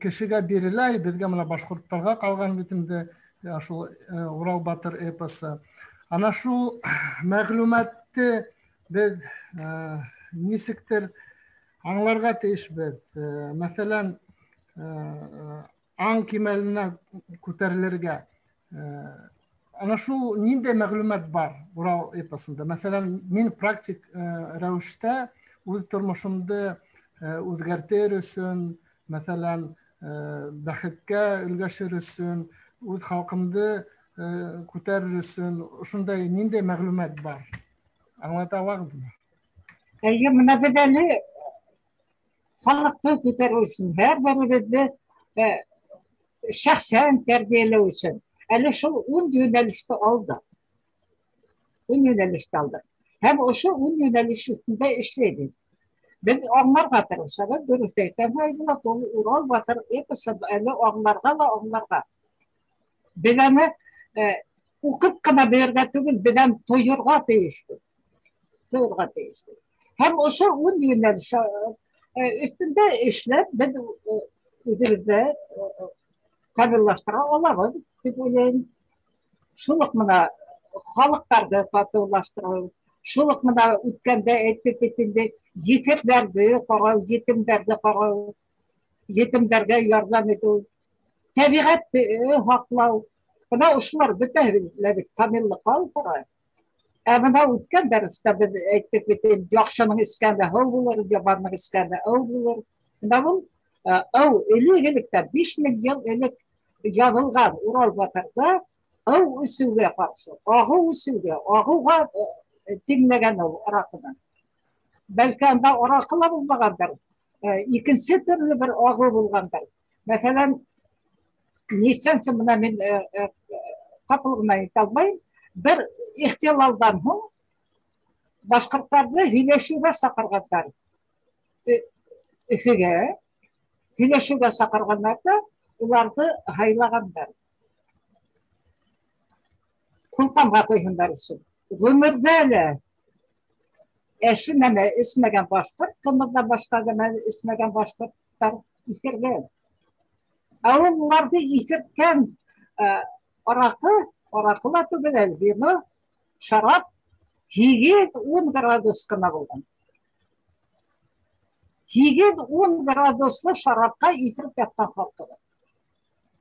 кешегә бирелә, беҙгә бына башҡорттарға ҡалған бит инде шул Урал батыр эпосы. Ана шул мәғлүмәтте беҙ нисектер аңларға тейешбеҙ. Мәҫәлән, аң кимәленә күтәрелергә. Ана шул ниндәй мәғлүмәт бар Урал эпосында? Мәҫәлән, мин практик рәүештә үҙ тормошомдо үҙгәртер өсөн, мәҫәлән, бәхеткә өлгәшер өсөн, үҙ халҡымды күтәрер өсөн ошондай ниндәй мәғлүмәт бар? Аңлата алағыҙмы? Эйе, бына беҙ әле халыҡты күтәреү өсөн, һәр беребеҙҙе шәхсән тәрбиәләү өсөн әле шул 10 йүнәлеште алдыҡ. 10 йүнәлеште алдыҡ. Һәм ошо 10 йүнәлеш өҫтөндә эшләйбеҙ. Беҙ аңларға тырышабыҙ, дөрөҫ әйтәм, Айбулат, ул Урал батыр эпосы әле аңларға ла аңларға. Беҙ аны уҡып ҡына бирергә түгел, беҙ аны тойорға тейешбеҙ. Тойорға тейешбеҙ. Һәм ошо 10 йүнәлеш өҫтөндә эшләп, беҙ үҙебеҙҙе камиллаштыра алабыҙ, тип уйлайым. Шул уҡ бына халыҡтарҙы татыулаштырыу, шул уҡ бына үткәндә әйттек бит инде, етемдәрҙе ҡарау, етемдәрҙе ҡарау, етемдәргә ярҙам итеү, тәбиғәтте һаҡлау. Бына ошолар бөтәһе лә бит камиллыҡҡа алып бара. Ә бына үткән дәрестә беҙ әйттек бит инде, яҡшының эскәндә һыу булыр, яманның эскәндә ыу булыр. Бына был ыу элек-электән 5000 йыл элек яҙылған Урал батырҙа ыу эсеүгә ҡаршы, ағыу эсеүгә, ағыуға тиңләгән ул араҡыны. Бәлки анда араҡы ла булмағандыр, икенсе төрлө бер ағыу булғандыр. Мәҫәлән, нисәнсе бына мин ҡапыл ғына әйтә алмайым, бер ихтилалдан һуң башҡорттарҙы һөйләшеүгә саҡырғандар. Өфөгә һөйләшеүгә саҡырғандар ҙа уларҙы һайлағандар. Ҡултамға ҡуйһындар өсөн. Ғүмерҙә лә Әсе нәмә эсмәгән башҡорт, ҡымыҙҙан башҡа нәмә эсмәгән башҡорттар иҫергән. Ә уларҙы иҫерткән араҡы, араҡы ла түгел әле, вино, шарап 8-10 градус ҡына булған. 8-10 градуслы шарапҡа иҫереп ятҡан халҡыбыҙ.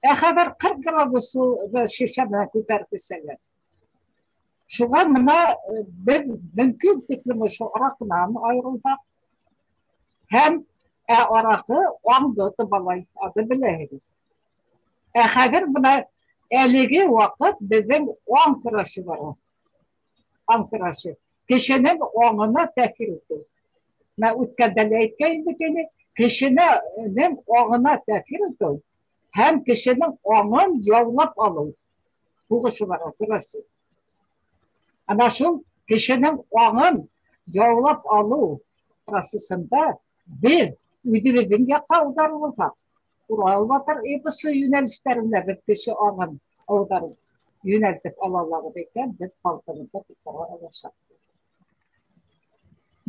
Ә хәҙер 40 градуслы шешә менән күтәреп эсәләр. Шуға бына беҙ мөмкин тиклем ошо араҡынан айырылһаҡ, һәм араҡы аңды тыбалай, аны беләһегеҙ. Ә хәҙер бына әлеге ваҡыт беҙҙең аң көрәше бара. Аң көрәше. Кешенең аңына тәьҫир итеү. Мә үткәндә лә әйткәйнем бит инде, кешенең аңына тәьҫир итеү һәм кешенең аңын яулап алыу һуғышы бара, көрәше. Ана шул кешенең аңын яулап алыу процессында беҙ үҙебеҙҙең яҡҡа ауҙарылһаҡ, Урал батыр эпосы йүнәлештәрендә беҙ кеше аңын ауҙарып йүнәлтеп ала алабыҙ икән, беҙ халҡыбыҙҙы ҡотҡара аласаҡбыҙ.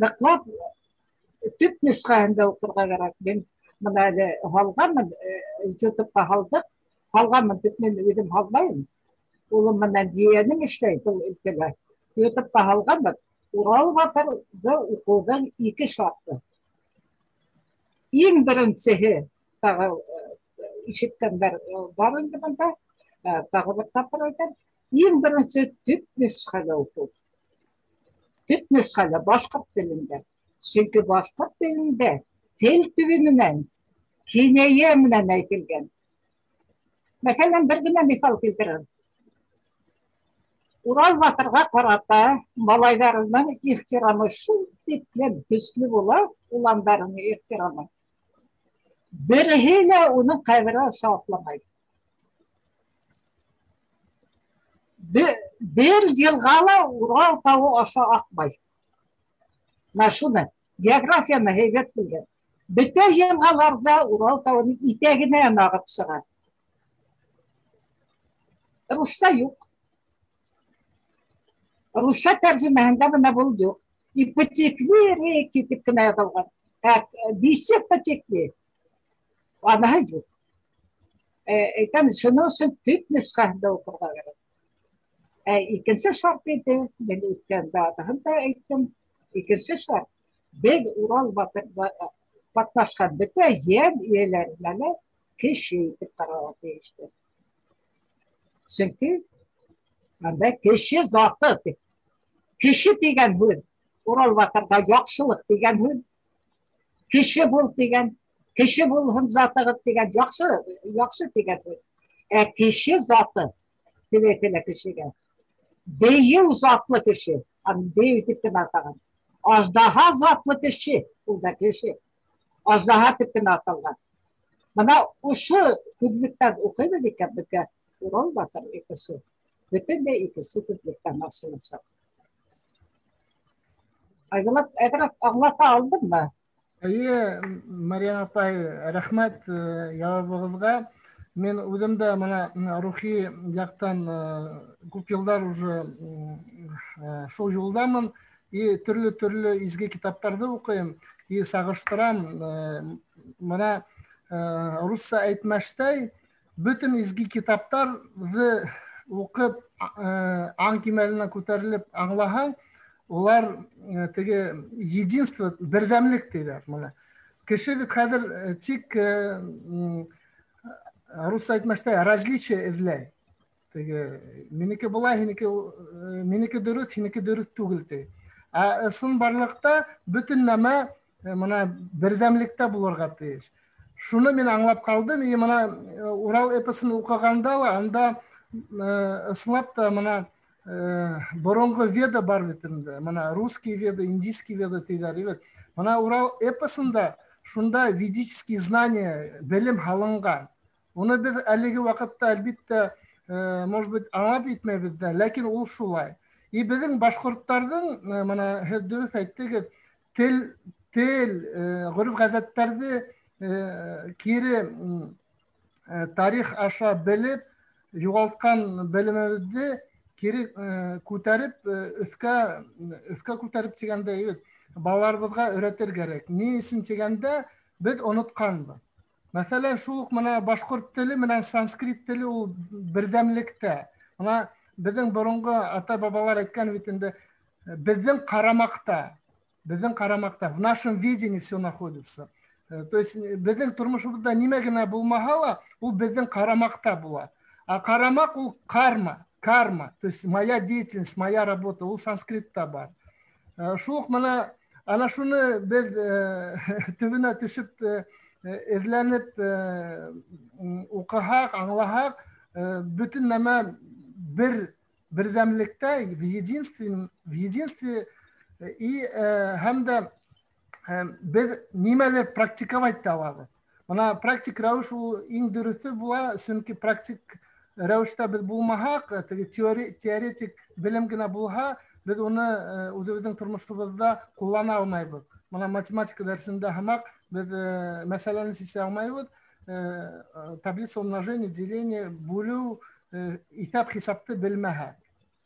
Ныҡлап төп нөсхәһендә уҡырға кәрәк. Мин бына әле һалғанмын, ютубҡа һалдыҡ, һалғанмын тип мин үҙем һалмайым. Улым менән ейәнем эшләй был өлкәлә. Ютубҡа һалғанмын. Урал батырҙы уҡыуҙың ике шарты. Иң беренсеһе, тағы ишеткәндәр бар инде бында, тағы бер тапҡыр әйтәм, иң беренсе төп нөсхәлә уҡыу. Төп нөсхәлә башҡорт телендә. Сөнки башҡорт телендә тел төбө менән, кинәйә менән әйтелгән. Мәҫәлән, бер генә миҫал килтерәм. Урал батырға ҡарата малайҙарының ихтирамы шул тиклем көслө була, уландарының ихтирамы. Береһе лә уның ҡәбере аша атламай. Бер йылға ла Урал тауы аша аҡмай. Мына шуны географияны һәйбәт белгән. Бөтә йылғаларҙа Урал тауының итәгенән ағып сыға. Русса юҡ. Русса тәржемәһендә бына был юҡ. И потекли реки тип кенә яҙылған. Ә нисек потекли? Аныһы юҡ. Әйтәм, шуның өсөн төп нөсхәһендә уҡырға кәрәк. Икенсе шарт инде, мин үткәндә аныһын да әйттем. Икенсе шарт, беҙ Урал батырҙа ҡатнашҡан бөтә йән эйәләренә лә кеше итеп ҡарарға тейештер. Сөнки анда кеше заты тип. Кеше тигән һүҙ Урал батырға яҡшылыҡ тигән һүҙ, кеше бул тигән, кеше булһын затығыҙ тигән, яҡшы, яҡшы тигән һүҙ. Ә кеше заты тип әйтелә кешегә. Бейеү затлы кеше, аны бейеү тип кенә атаған. Аждаһа затлы кеше, ул да кеше. Аждаһа тип кенә аталған. Бына ошо күҙлектән уҡыйбыҙ икән, беҙгә Урал батыр эпосы бөтөнләй икенсе күҙлектән асыласаҡ. Айбулат, әҙерәк аңлата алдыммы? Эйе, Мариям апай, рәхмәт яуабығыҙға. Мин үҙем дә бына рухи яҡтан күп йылдар уже шул юлдамын. И төрлө-төрлө изге китаптарҙы уҡыйым, и сағыштырам. Бына русса әйтмәштәй, бөтөн изге китаптарҙы уҡып, аң кимәленә күтәрелеп аңлаһаң, улар теге единство, берҙәмлек тиҙәр. Бына кеше бит хәҙер тик русса әйтмәштәй различие эҙләй. Теге минеке былай, һинеке, минеке дөрөҫ, һинеке дөрөҫ түгел ти. Ә ысынбарлыҡта бөтөн нәмә бына берҙәмлектә булырға тейеш. Шуны мин аңлап ҡалдым. И бына Урал эпосын уҡығанда ла анда ысынлап та бына боронғо веда бар бит инде. Бына русский веда, индийский веда тиҙәр бит. Бына Урал эпосында шунда ведический знания, белем һалынған. Уны беҙ әлеге ваҡытта әлбиттә, может быть, аңлап етмәйбеҙ ҙә, ләкин ул шулай. И беҙҙең башҡорттарҙың, бына һеҙ дөрөҫ әйттегеҙ, тел, ғөрөф-ғәҙәттәрҙе кире тарих аша белеп, юғалтҡан белемебеҙҙе Кире күтәреп, өҫкә күтәреп тигәндә, балаларыбыҙға өйрәтер кәрәк. Ни өсөн тигәндә, беҙ онотҡанбыҙ. Мәҫәлән, шул уҡ мына башҡорт теле менән санскрит теле ул берҙәмлектә. Мына беҙҙең боронғо ата-бабалар әйткән бит инде, беҙҙең ҡарамаҡта, беҙҙең ҡарамаҡта, в нашем видении все находится. То есть беҙҙең тормошобоҙҙа нимә генә булмаһа ла, ул беҙҙең ҡарамаҡта була. А ҡарамаҡ ул карма, карма, то есть моя деятельность, моя работа, ул санскритта бар. Шул уҡ мына ана шуны беҙ төбөнә төшөп, эҙләнеп уҡыһаҡ, аңлаһаҡ, бөтөн нәмә бер берҙәмлектә, в единстве и һәм дә беҙ нимәлер практиковать та алабыҙ. Бына практик рәүеш ул иң дөрөҫө була, сөнки практик рәүештә беҙ булмаһаҡ, теге теоретик белем генә булһа, беҙ уны үҙебеҙҙең тормошобоҙҙа ҡуллана алмайбыҙ. Бына математика дәресендә һымаҡ беҙ мәсьәләне сисә алмайбыҙ, таблица умножения, деления, бүлеү, иҫәп-хисапты белмәһәк.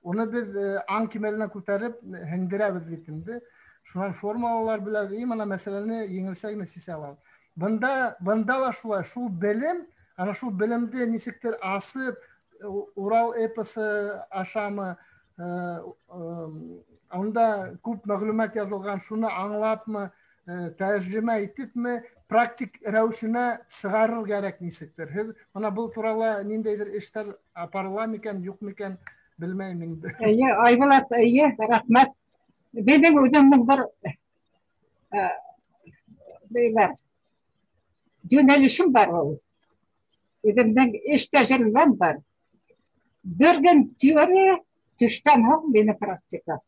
Уны беҙ аң кимәленә күтәреп һеңдерәбеҙ бит инде. Шунан формулалар беләбеҙ, и мына мәсьәләне еңелсә генә сисә алабыҙ. Бында ла шулай, шул белем, ана шул белемде нисектер асып, Урал эпосы ашамы, унда күп мәғлүмәт яҙылған, шуны аңлапмы, тәржемә итепме, практик рәүешенә сығарыр кәрәк нисектер. Һеҙ бына был турала ниндәйҙер эштәр апарыла микән, юҡ микән, белмәйем инде. Эйе, Айбулат, эйе, рәхмәт. Беҙҙең үҙемдең бер бейҙәр йүнәлешем бар ул. Үҙемдең эш тәжрибәм бар. Бер көн теория, төштән һуң мине практика.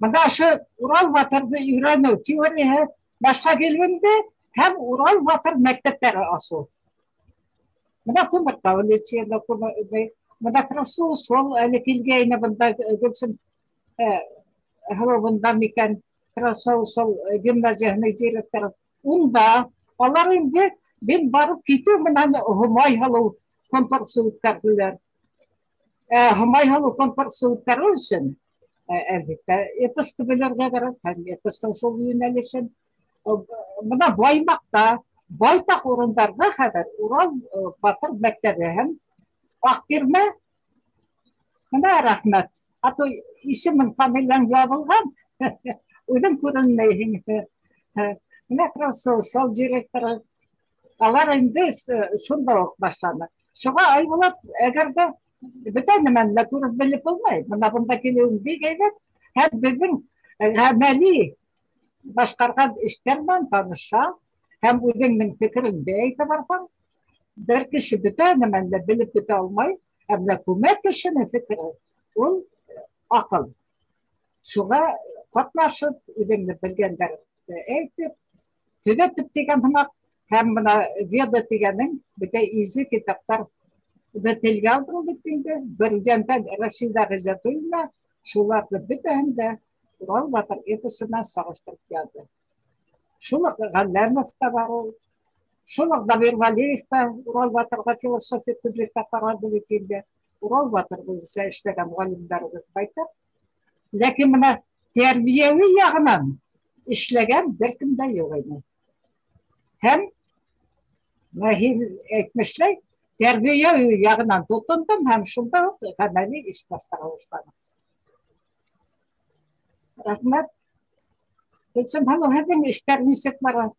Бында ошо Урал батырҙы өйрәнеү теорияһы башҡа килгәндә һәм Урал батыр мәктәптәре асыу. Бына Күмертау лицейында, бына Красноусол әле килгәйне, бында Гөлсөм бында микән, Красноусол гимназияһының директоры. Унда алар инде мин барып китеү менән Һомай һалыу конкурсы үткәрҙеләр. Һомай һалыу конкурсы үткәреү өсөн әлбиттә эпосты белергә кәрәк, һәм эпостың шул йүнәлешен. Бына Баймаҡта, байтаҡ урындарҙа хәҙер Урал батыр мәктәбе һәм Аҡтирмә. Бына рәхмәт. А то исемең, фамилияң ябылған, үҙең күренмәйһең. Бына Красноусол директоры. Алар инде шунда уҡ башланы. Шуға Айбулат, әгәр ҙә бөтә нәмәне лә күреп белеп булмай. Бына бында килеүең бик һәйбәт. Һәм беҙҙең ғәмәли башҡарған эштәр менән таныша, һәм үҙеңдең фекереңде әйтә барһаң, бер кеше бөтә нәмәне лә белеп бөтә алмай, ә бына күмәк кешенең фекере ул аҡыл. Шуға ҡатнашып, үҙеңде белгәндәрҙе әйтеп, төҙәтеп тигән һымаҡ, һәм бына Веда тигәнең бөтә изге китаптар телгә алдырыу бит инде. Берҙән Рәшиҙә Ғиззәтуллина шуларҙы бөтәһен дә Урал батыр эпосына сағыштырып яҙҙы. Шул уҡ Ғәлләмов та бар ул. Шул уҡ Дамир Вәлиев та Урал батырға философик күҙлектә ҡараны бит инде. Урал батыр буйынса эшләгән ғалимдарыбыҙ байтаҡ. Ләкин бына тәрбиәүи яғынан эшләгән бер кем дә юҡ ине. Һәм Мәһил әйтмешләй, тәрбиәүи яғынан тотондом һәм шунда уҡ ғәмәли эш башларға башланым. Рәхмәт. Гөлсөм һылыу, һеҙҙең эштәр нисек бара?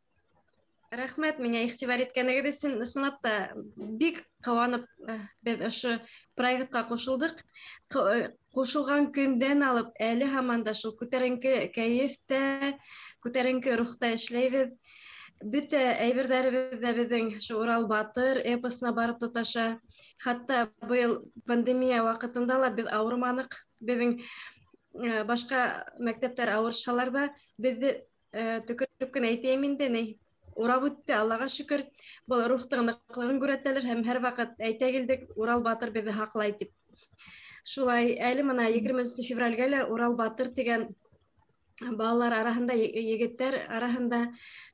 Рәхмәт миңә иғтибар иткәнегеҙ өсөн. Ысынлап та бик ҡыуанып беҙ ошо проектҡа ҡушылдыҡ. Ҡушылған көндән алып әле һаман да шул күтәренке кәйефтә, күтәренке рухта эшләйбеҙ. Бөтә әйберҙәребеҙ ҙә беҙҙең ошо Урал батыр эпосына барып тоташа. Хатта быйыл пандемия ваҡытында ла беҙ ауырманыҡ. Беҙҙең башҡа мәктәптәр ауырышһалар ҙа, беҙҙе төкөрөп кенә әйтәйем инде, ни, урап үтте, Аллаға шөкөр. Был рухтың ныҡлығын күрһәтәләр һәм һәр ваҡыт әйтә килдек, Урал батыр беҙҙе һаҡлай тип. Шулай әле мына 23 февралгә лә Урал батыр тигән Балалар араһында, егеттәр араһында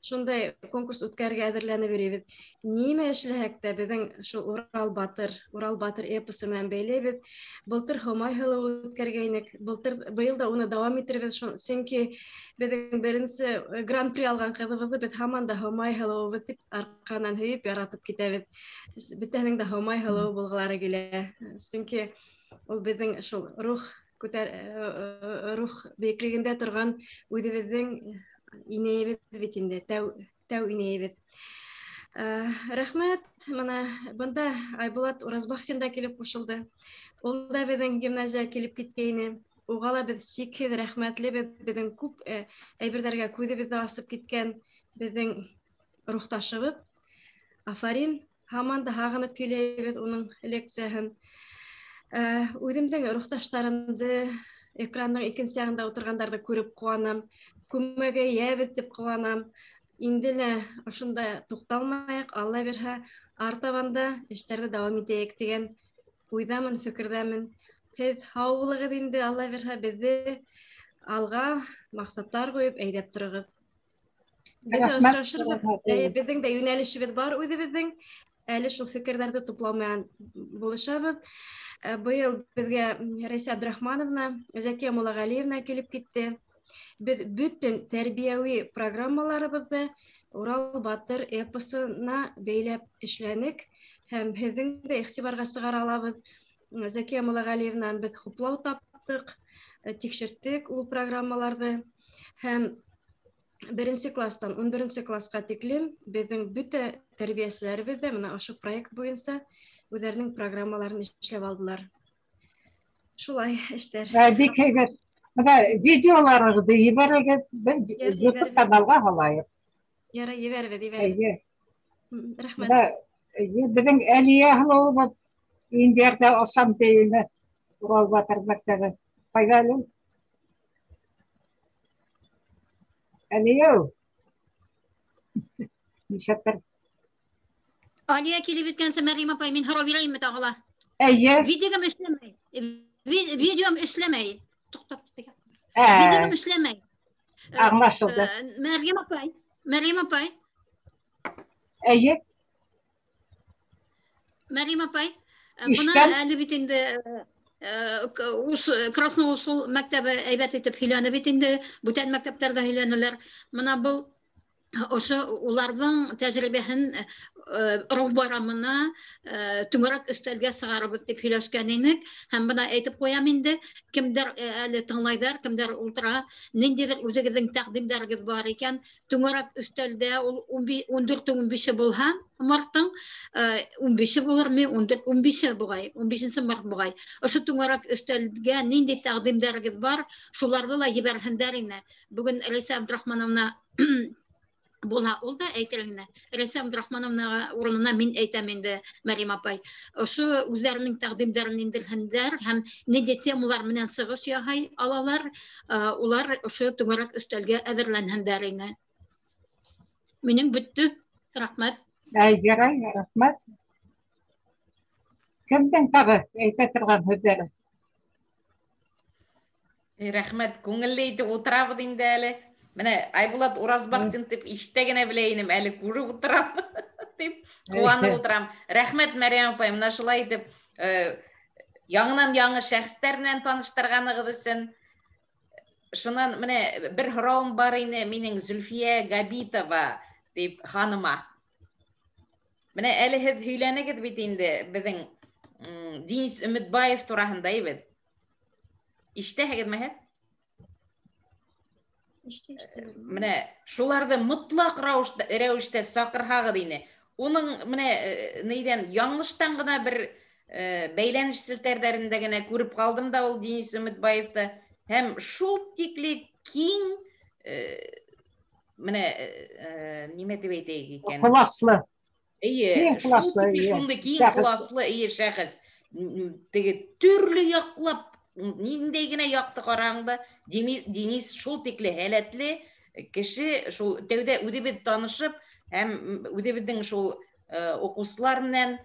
шундай конкурс үткәрергә әҙерләнеп йөрөйбөҙ. Нимә эшләһәк тә беҙҙең шул Урал Батыр, Урал Батыр эпосы менән бәйләйбеҙ. Былтыр Һомай һылыуы үткәргәйнек, былтыр, быйыл да уны дауам итербеҙ, сөнки беҙҙең беренсе гран-при алған ҡыҙыбыҙҙы беҙ һаман да Һомай һылыуыбыҙ тип арҡанан һөйөп яратып китәбеҙ. Бөтәһенең дә Һомай һылыуы булғылары килә, сөнки ул беҙҙең шул рух күтәр, рух бейеклегендә торған үҙебеҙҙең инәйебеҙ бит инде, тәү инәйебеҙ. Рәхмәт, мына бында Айбулат Уразбахтин да килеп ҡушылды. Ул да беҙҙең гимназияға килеп киткәйне. Уға ла беҙ сикһеҙ рәхмәтлебеҙ. Беҙҙең күп әйберҙәргә күҙебеҙҙе асып киткән беҙҙең рухташыбыҙ. Афарин, һаман да һағынып һөйләйбеҙ уның лекцияһын. Үҙемдең рухташтарымды, экрандың икенсе яғында ултырғандарҙы күреп ҡыуанам, күмәгәйәбеҙ тип ҡыуанам. Инде лә ошонда туҡталмайыҡ, Алла бирһә, артабан да эштәрҙе дауам итәйек тигән уйҙамын, фекерҙәмен. Һеҙ һау булығыҙ инде, Алла бирһә, беҙҙе алға маҡсаттар ҡуйып әйҙәп тороғоҙ. Беҙ Рәхмәт. осрашырбыҙ. Беҙҙең дә йүнәлешебеҙ бар үҙебеҙҙең. Әле шул фекерҙәрҙе туплау менән булышабыҙ. Быйыл беҙгә Рәйсә Абдрахмановна, Зәкиә Муллағәлиевна килеп китте. Беҙ бөтөн тәрбиәүи программаларыбыҙҙы Урал Батыр эпосына бәйләп эшләнек һәм һеҙҙең дә иғтибарға сығара алабыҙ. Зәкиә Муллағәлиевнан беҙ хуплау таптыҡ, тикшерттек ул программаларҙы һәм беренсе класстан 11 классҡа тиклем беҙҙең бөтә тәрбиәселәребеҙ ҙә мына ошо проект буйынса үҙҙәренең программаларын эшләп алдылар. Шулай эштәр. Бик һәйбәт. Бына видеоларығыҙҙы ебәрегеҙ, беҙ Ебәрегеҙ. YouTube каналға һалайыҡ. Ярай, ебәрегеҙ, ебәрегеҙ. Эйе. Рәхмәт. Бына, эйе, беҙҙең Әлиә һылыуыбыҙ Индиәрҙә асам тейене Урал Батыр мәктәбе. Ҡайҙа әле? Әлиә. Нишләптер? Алия килеп еткәнсе, Мәриәм апай, мин һорау бирәйемме тағы ла? Эйе. Видеом эшләмәй. Видеом эшләмәй. Туҡтап, туҡтап. Видеом эшләмәй. Аңлашылды. Мәриәм апай, Мәриәм апай. Эйе. Мәриәм апай, бына Ишетәм. әле бит инде Красноусол мәктәбе әйбәт итеп һөйләне бит инде, бүтән мәктәптәрҙә һөйләнеләр. Бына был ошо уларҙың тәжрибәһен рух байрамына түңәрәк өҫтәлгә сығарыбыҙ тип һөйләшкән инек. Һәм бына әйтеп ҡуям инде, кемдәр әле тыңлайҙар, кемдәр ултыра, ниндәйҙер үҙегеҙҙең тәҡдимдәрегеҙ бар икән, түңәрәк өҫтәлдә ул ун дүрте, ун бише булһа, марттың ун бише булырмы, ун дүрт, ун бише буғай, ун бишенсе март буғай. Ошо түңәрәк өҫтәлгә ниндәй тәҡдимдәрегеҙ бар, шуларҙы ла ебәрһендәр ине. Бөгөн Рәйсә Абдрахмановна булһа, ул да әйтер ине. Рәйсә Абдрахмановнаға урынына мин әйтәм инде, Мәриәм апай. Ошо үҙҙәренең тәҡдимдәрен индерһендәр һәм ниндәй темалар менән сығыш яһай алалар, улар ошо түңәрәк өҫтәлгә әҙерләнһендәр ине. Минең бөттө. Рәхмәт. Әй, ярай, рәхмәт. Кемдең тағы әйтә торған һүҙҙәре? Рәхмәт, күңелле итеп ултырабыҙ инде әле. Менә Айбулат Уразбахтин тип ишетә генә белә инем, әле күреп ултырам тип ҡыуанып ултырам. Рәхмәт, Мәриәм апай, менә шулай итеп яңынан яңы шәхестәр менән таныштырғанығыҙ өсөн. Шунан менә бер һорауым бар ине минең Зөлфиә Габитова тип ханыма. Менә әле һеҙ һөйләнегеҙ бит инде беҙҙең Денис Өмөтбаев тураһында бит. Ишетәһегеҙме һеҙ? Ишетә. Менә шуларҙы мотлаҡ рәүештә саҡырһағыҙ ине. Уның менә нейҙән яңылыштан ғына бер бәйләнеш селтәрҙәрендә генә күреп ҡалдым да ул Денис Өмөтбаевты. Һәм шул тикле киң менә нимә тип әйтәйек икән? Ҡоласлы. Эйе, Киң шул ҡоласлы, тикле эйе. шундай киң Шәхес. ҡоласлы, эйе, шәхес. Теге төрлө яҡлап, ниндәй генә яҡты ҡараһаң да, Денис шул тикле һәләтле кеше, шул тәүҙә үҙебеҙ танышып һәм үҙебеҙҙең шул уҡыусылар менән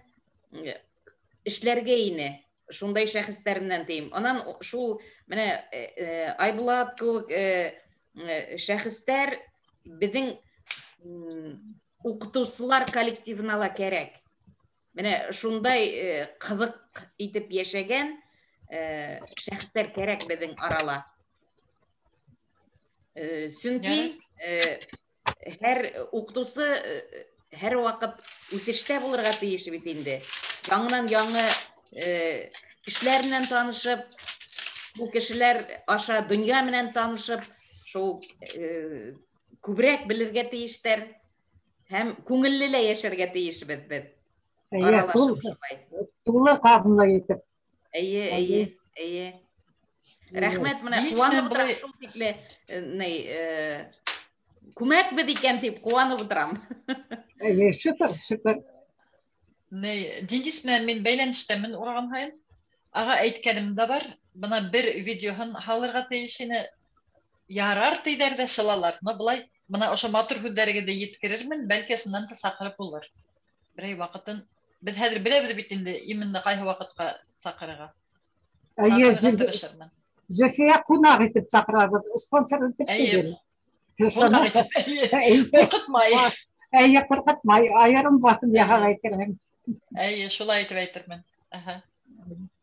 эшләргә ине. Шундай шәхестәр менән тейем. Анан шул менә Айбулат кеүек шәхестәр беҙҙең уҡытыусылар коллективына ла кәрәк. Менә шундай ҡыҙыҡ итеп йәшәгән шәхестәр кәрәк беҙҙең арала. Сөнки һәр уҡытыусы һәр ваҡыт үҫештә булырға тейеш бит инде. Яңынан яңы кешеләр менән танышып, бу кешеләр аша донъя менән танышып, шул күберәк белергә тейештәр һәм күңелле лә йәшәргә тейешбеҙ беҙ. Аралашып шулай. Тулы ҡағымлы итеп. Эйе, эйе, эйе. Рәхмәт, менә ҡыуанып ултырам шул тикле, күмәкбеҙ икән тип ҡыуанып ултырам. Эйе, шөкөр, шөкөр. Денис менән мин бәйләнештәмен ураған һайын. Аға әйткәнем дә бар, бына бер видеоһын һалырға тейеш ине. Ярар тейҙәр ҙә шылалар. Но былай, бына ошо матур һүҙҙәрегеҙҙе еткерермен, бәлки ысындан да саҡырып булыр. Берәй ваҡытын беҙ хәҙер беләбеҙ бит инде, именно ҡайһы ваҡытҡа саҡырырға. Эйе, Зөлфиә ҡунаҡ итеп саҡырабыҙ, спонсор итеп түгел. Ҡунаҡ итеп, ҡурҡытмай. Эйе, ҡурҡытмай, айырым баҫым яһап әйтерһең. Эйе, шулай итеп әйтермен.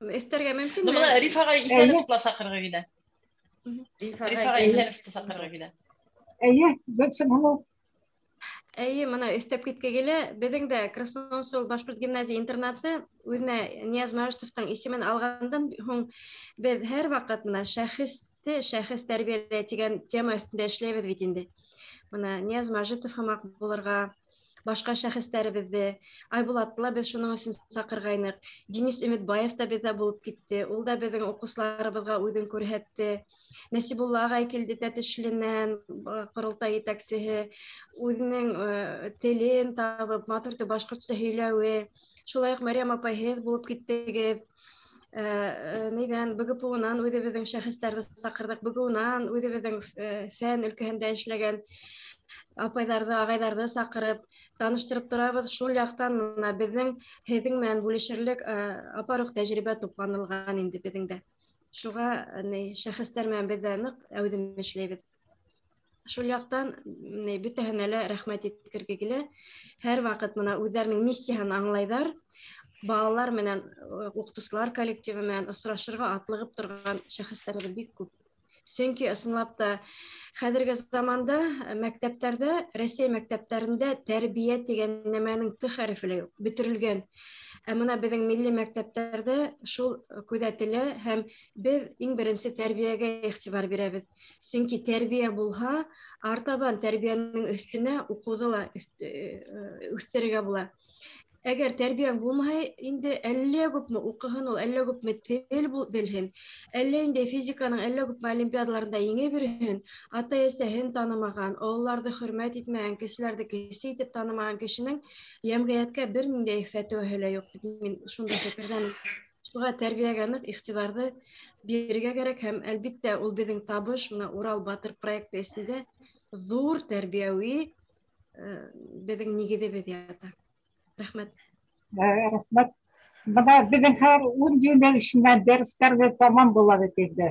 Өҫтәргә мөмкинме? Бына Риф ағай Иҫәновты ла саҡырға килә. Риф ағай Иҫәновты саҡырға килә. Эйе, белсен һылыу. Эйе, мына өҫтәп китке килә, беҙҙең дә Красноусол башҡорт гимназия интернаты үҙенә Нияз Мәжитовтың исемен алғандан һуң беҙ һәр ваҡыт мына шәхесте шәхес тәрбиәләй тигән тема өҫтөндә эшләйбеҙ бит инде. Мына Нияз Мәжитов һымаҡ булырға, башҡа шәхестәребеҙҙе, Айбулатты ла беҙ шуның өсөн саҡырғайныҡ. Денис Өмөтбаев та беҙҙә булып китте, ул да беҙҙең уҡыусыларыбыҙға үҙен күрһәтте. Нәсибулла ағай килде Тәтешленән, ҡоролтай етәксеһе, үҙенең телен табып, матур итеп башҡортса һөйләүе. Шулай уҡ Мәрйәм апай, һеҙ булып киттегеҙ. Нейҙән, БГПУ-нан үҙебеҙҙең шәхестәрҙе саҡырҙыҡ, БГУ-нан үҙебеҙҙең фән өлкәһендә эшләгән апайҙарҙы, ағайҙарҙы саҡырып, таныштырып торабыҙ. Шул яҡтан мына беҙҙең һеҙҙең менән бүлешерлек апаруҡ тәжрибә тупланылған инде беҙҙең дә. Шуға шәхестәр менән беҙ ҙә ныҡ әүҙем эшләйбеҙ. Шул яҡтан бөтәһенә лә рәхмәт иткерге килә. Һәр ваҡыт мына үҙҙәренең миссияһын аңлайҙар. Балалар менән, уҡытыусылар коллективы менән осрашырға атлығып торған шәхестәребеҙ бик күп. Сөнки ысынлап та хәҙерге заманда мәктәптәрҙә, Рәсәй мәктәптәрендә тәрбиә тигән нәмәнең Т хәрефе лә юҡ, бөтөрөлгән. Ә мына беҙҙең милли мәктәптәрҙә шул күҙәтелә һәм беҙ иң беренсе тәрбиәгә иғтибар бирәбеҙ. Сөнки тәрбиә булһа, артабан тәрбиәнең өҫтөнә уҡыуҙы ла үҫтерергә була. Әгәр тәрбиәң булмаһа, инде әллә күпме уҡыһын ул, әллә күпме тел белһен, әллә инде физиканың әллә күпме олимпиадаларында еңеп йөрөһөн, ата-әсәһен танымаған, ололарҙы хөрмәт итмәгән, кешеләрҙе кесе итеп танымаған кешенең йәмғиәткә бер ниндәй фәтүәһе лә юҡ тип мин шундай фекерҙәмен. Шуға тәрбиәгә ныҡ иғтибарҙы бирергә кәрәк һәм әлбиттә ул беҙҙең табыш, мына Урал Батыр проекты эсендә ҙур тәрбиәүи беҙҙең нигеҙебеҙ ята. Рәхмәт. Рәхмәт. Бына беҙҙең һәр ун йүнәлешенән дәрестәрҙе тамам була бит инде.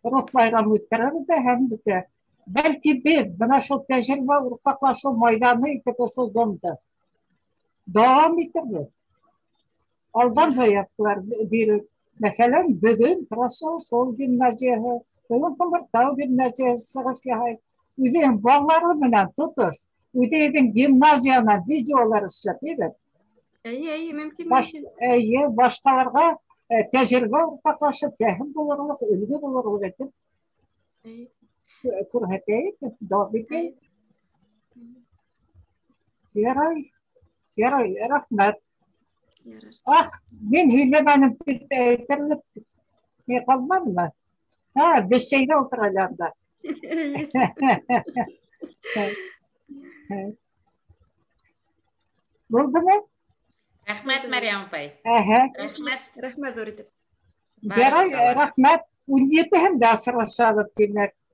Рух байрамы үткәрәбеҙ ҙә һәм бөтә. Бәлки беҙ бына шул тәжрибә уртаҡлашыу майҙаны итеп ошо зонды дауам итербеҙ. Алдан заявкалар биреү. Мәҫәлән, бөгөн Красноусол гимназияһы, бөгөн Ҡумыртау гимназияһы сығыш яһай. Үҙенең балалары менән тотош, үҙенең гимназиянан видеолар эшләп биреп. Эйе, эйе, мөмкин, мөмкин. Эйе, башҡаларға тәжрибә уртаҡлашып, фәһем булырлыҡ, өлгө булырлыҡ итеп күрһәтәйек, дауам итәйек. Ярай, ярай, рәхмәт. Ах, мин һөйләмәнем тип әйтерлек ни ҡалманымы? Һа, бесәйҙә ултыра әле анда. Булдымы? Рәхмәт, Мәрйәм апай. Рәхмәт. Рәхмәт ҙур итеп. Ярай, рәхмәт. 17-һендә осрашабыҙ, тимәк.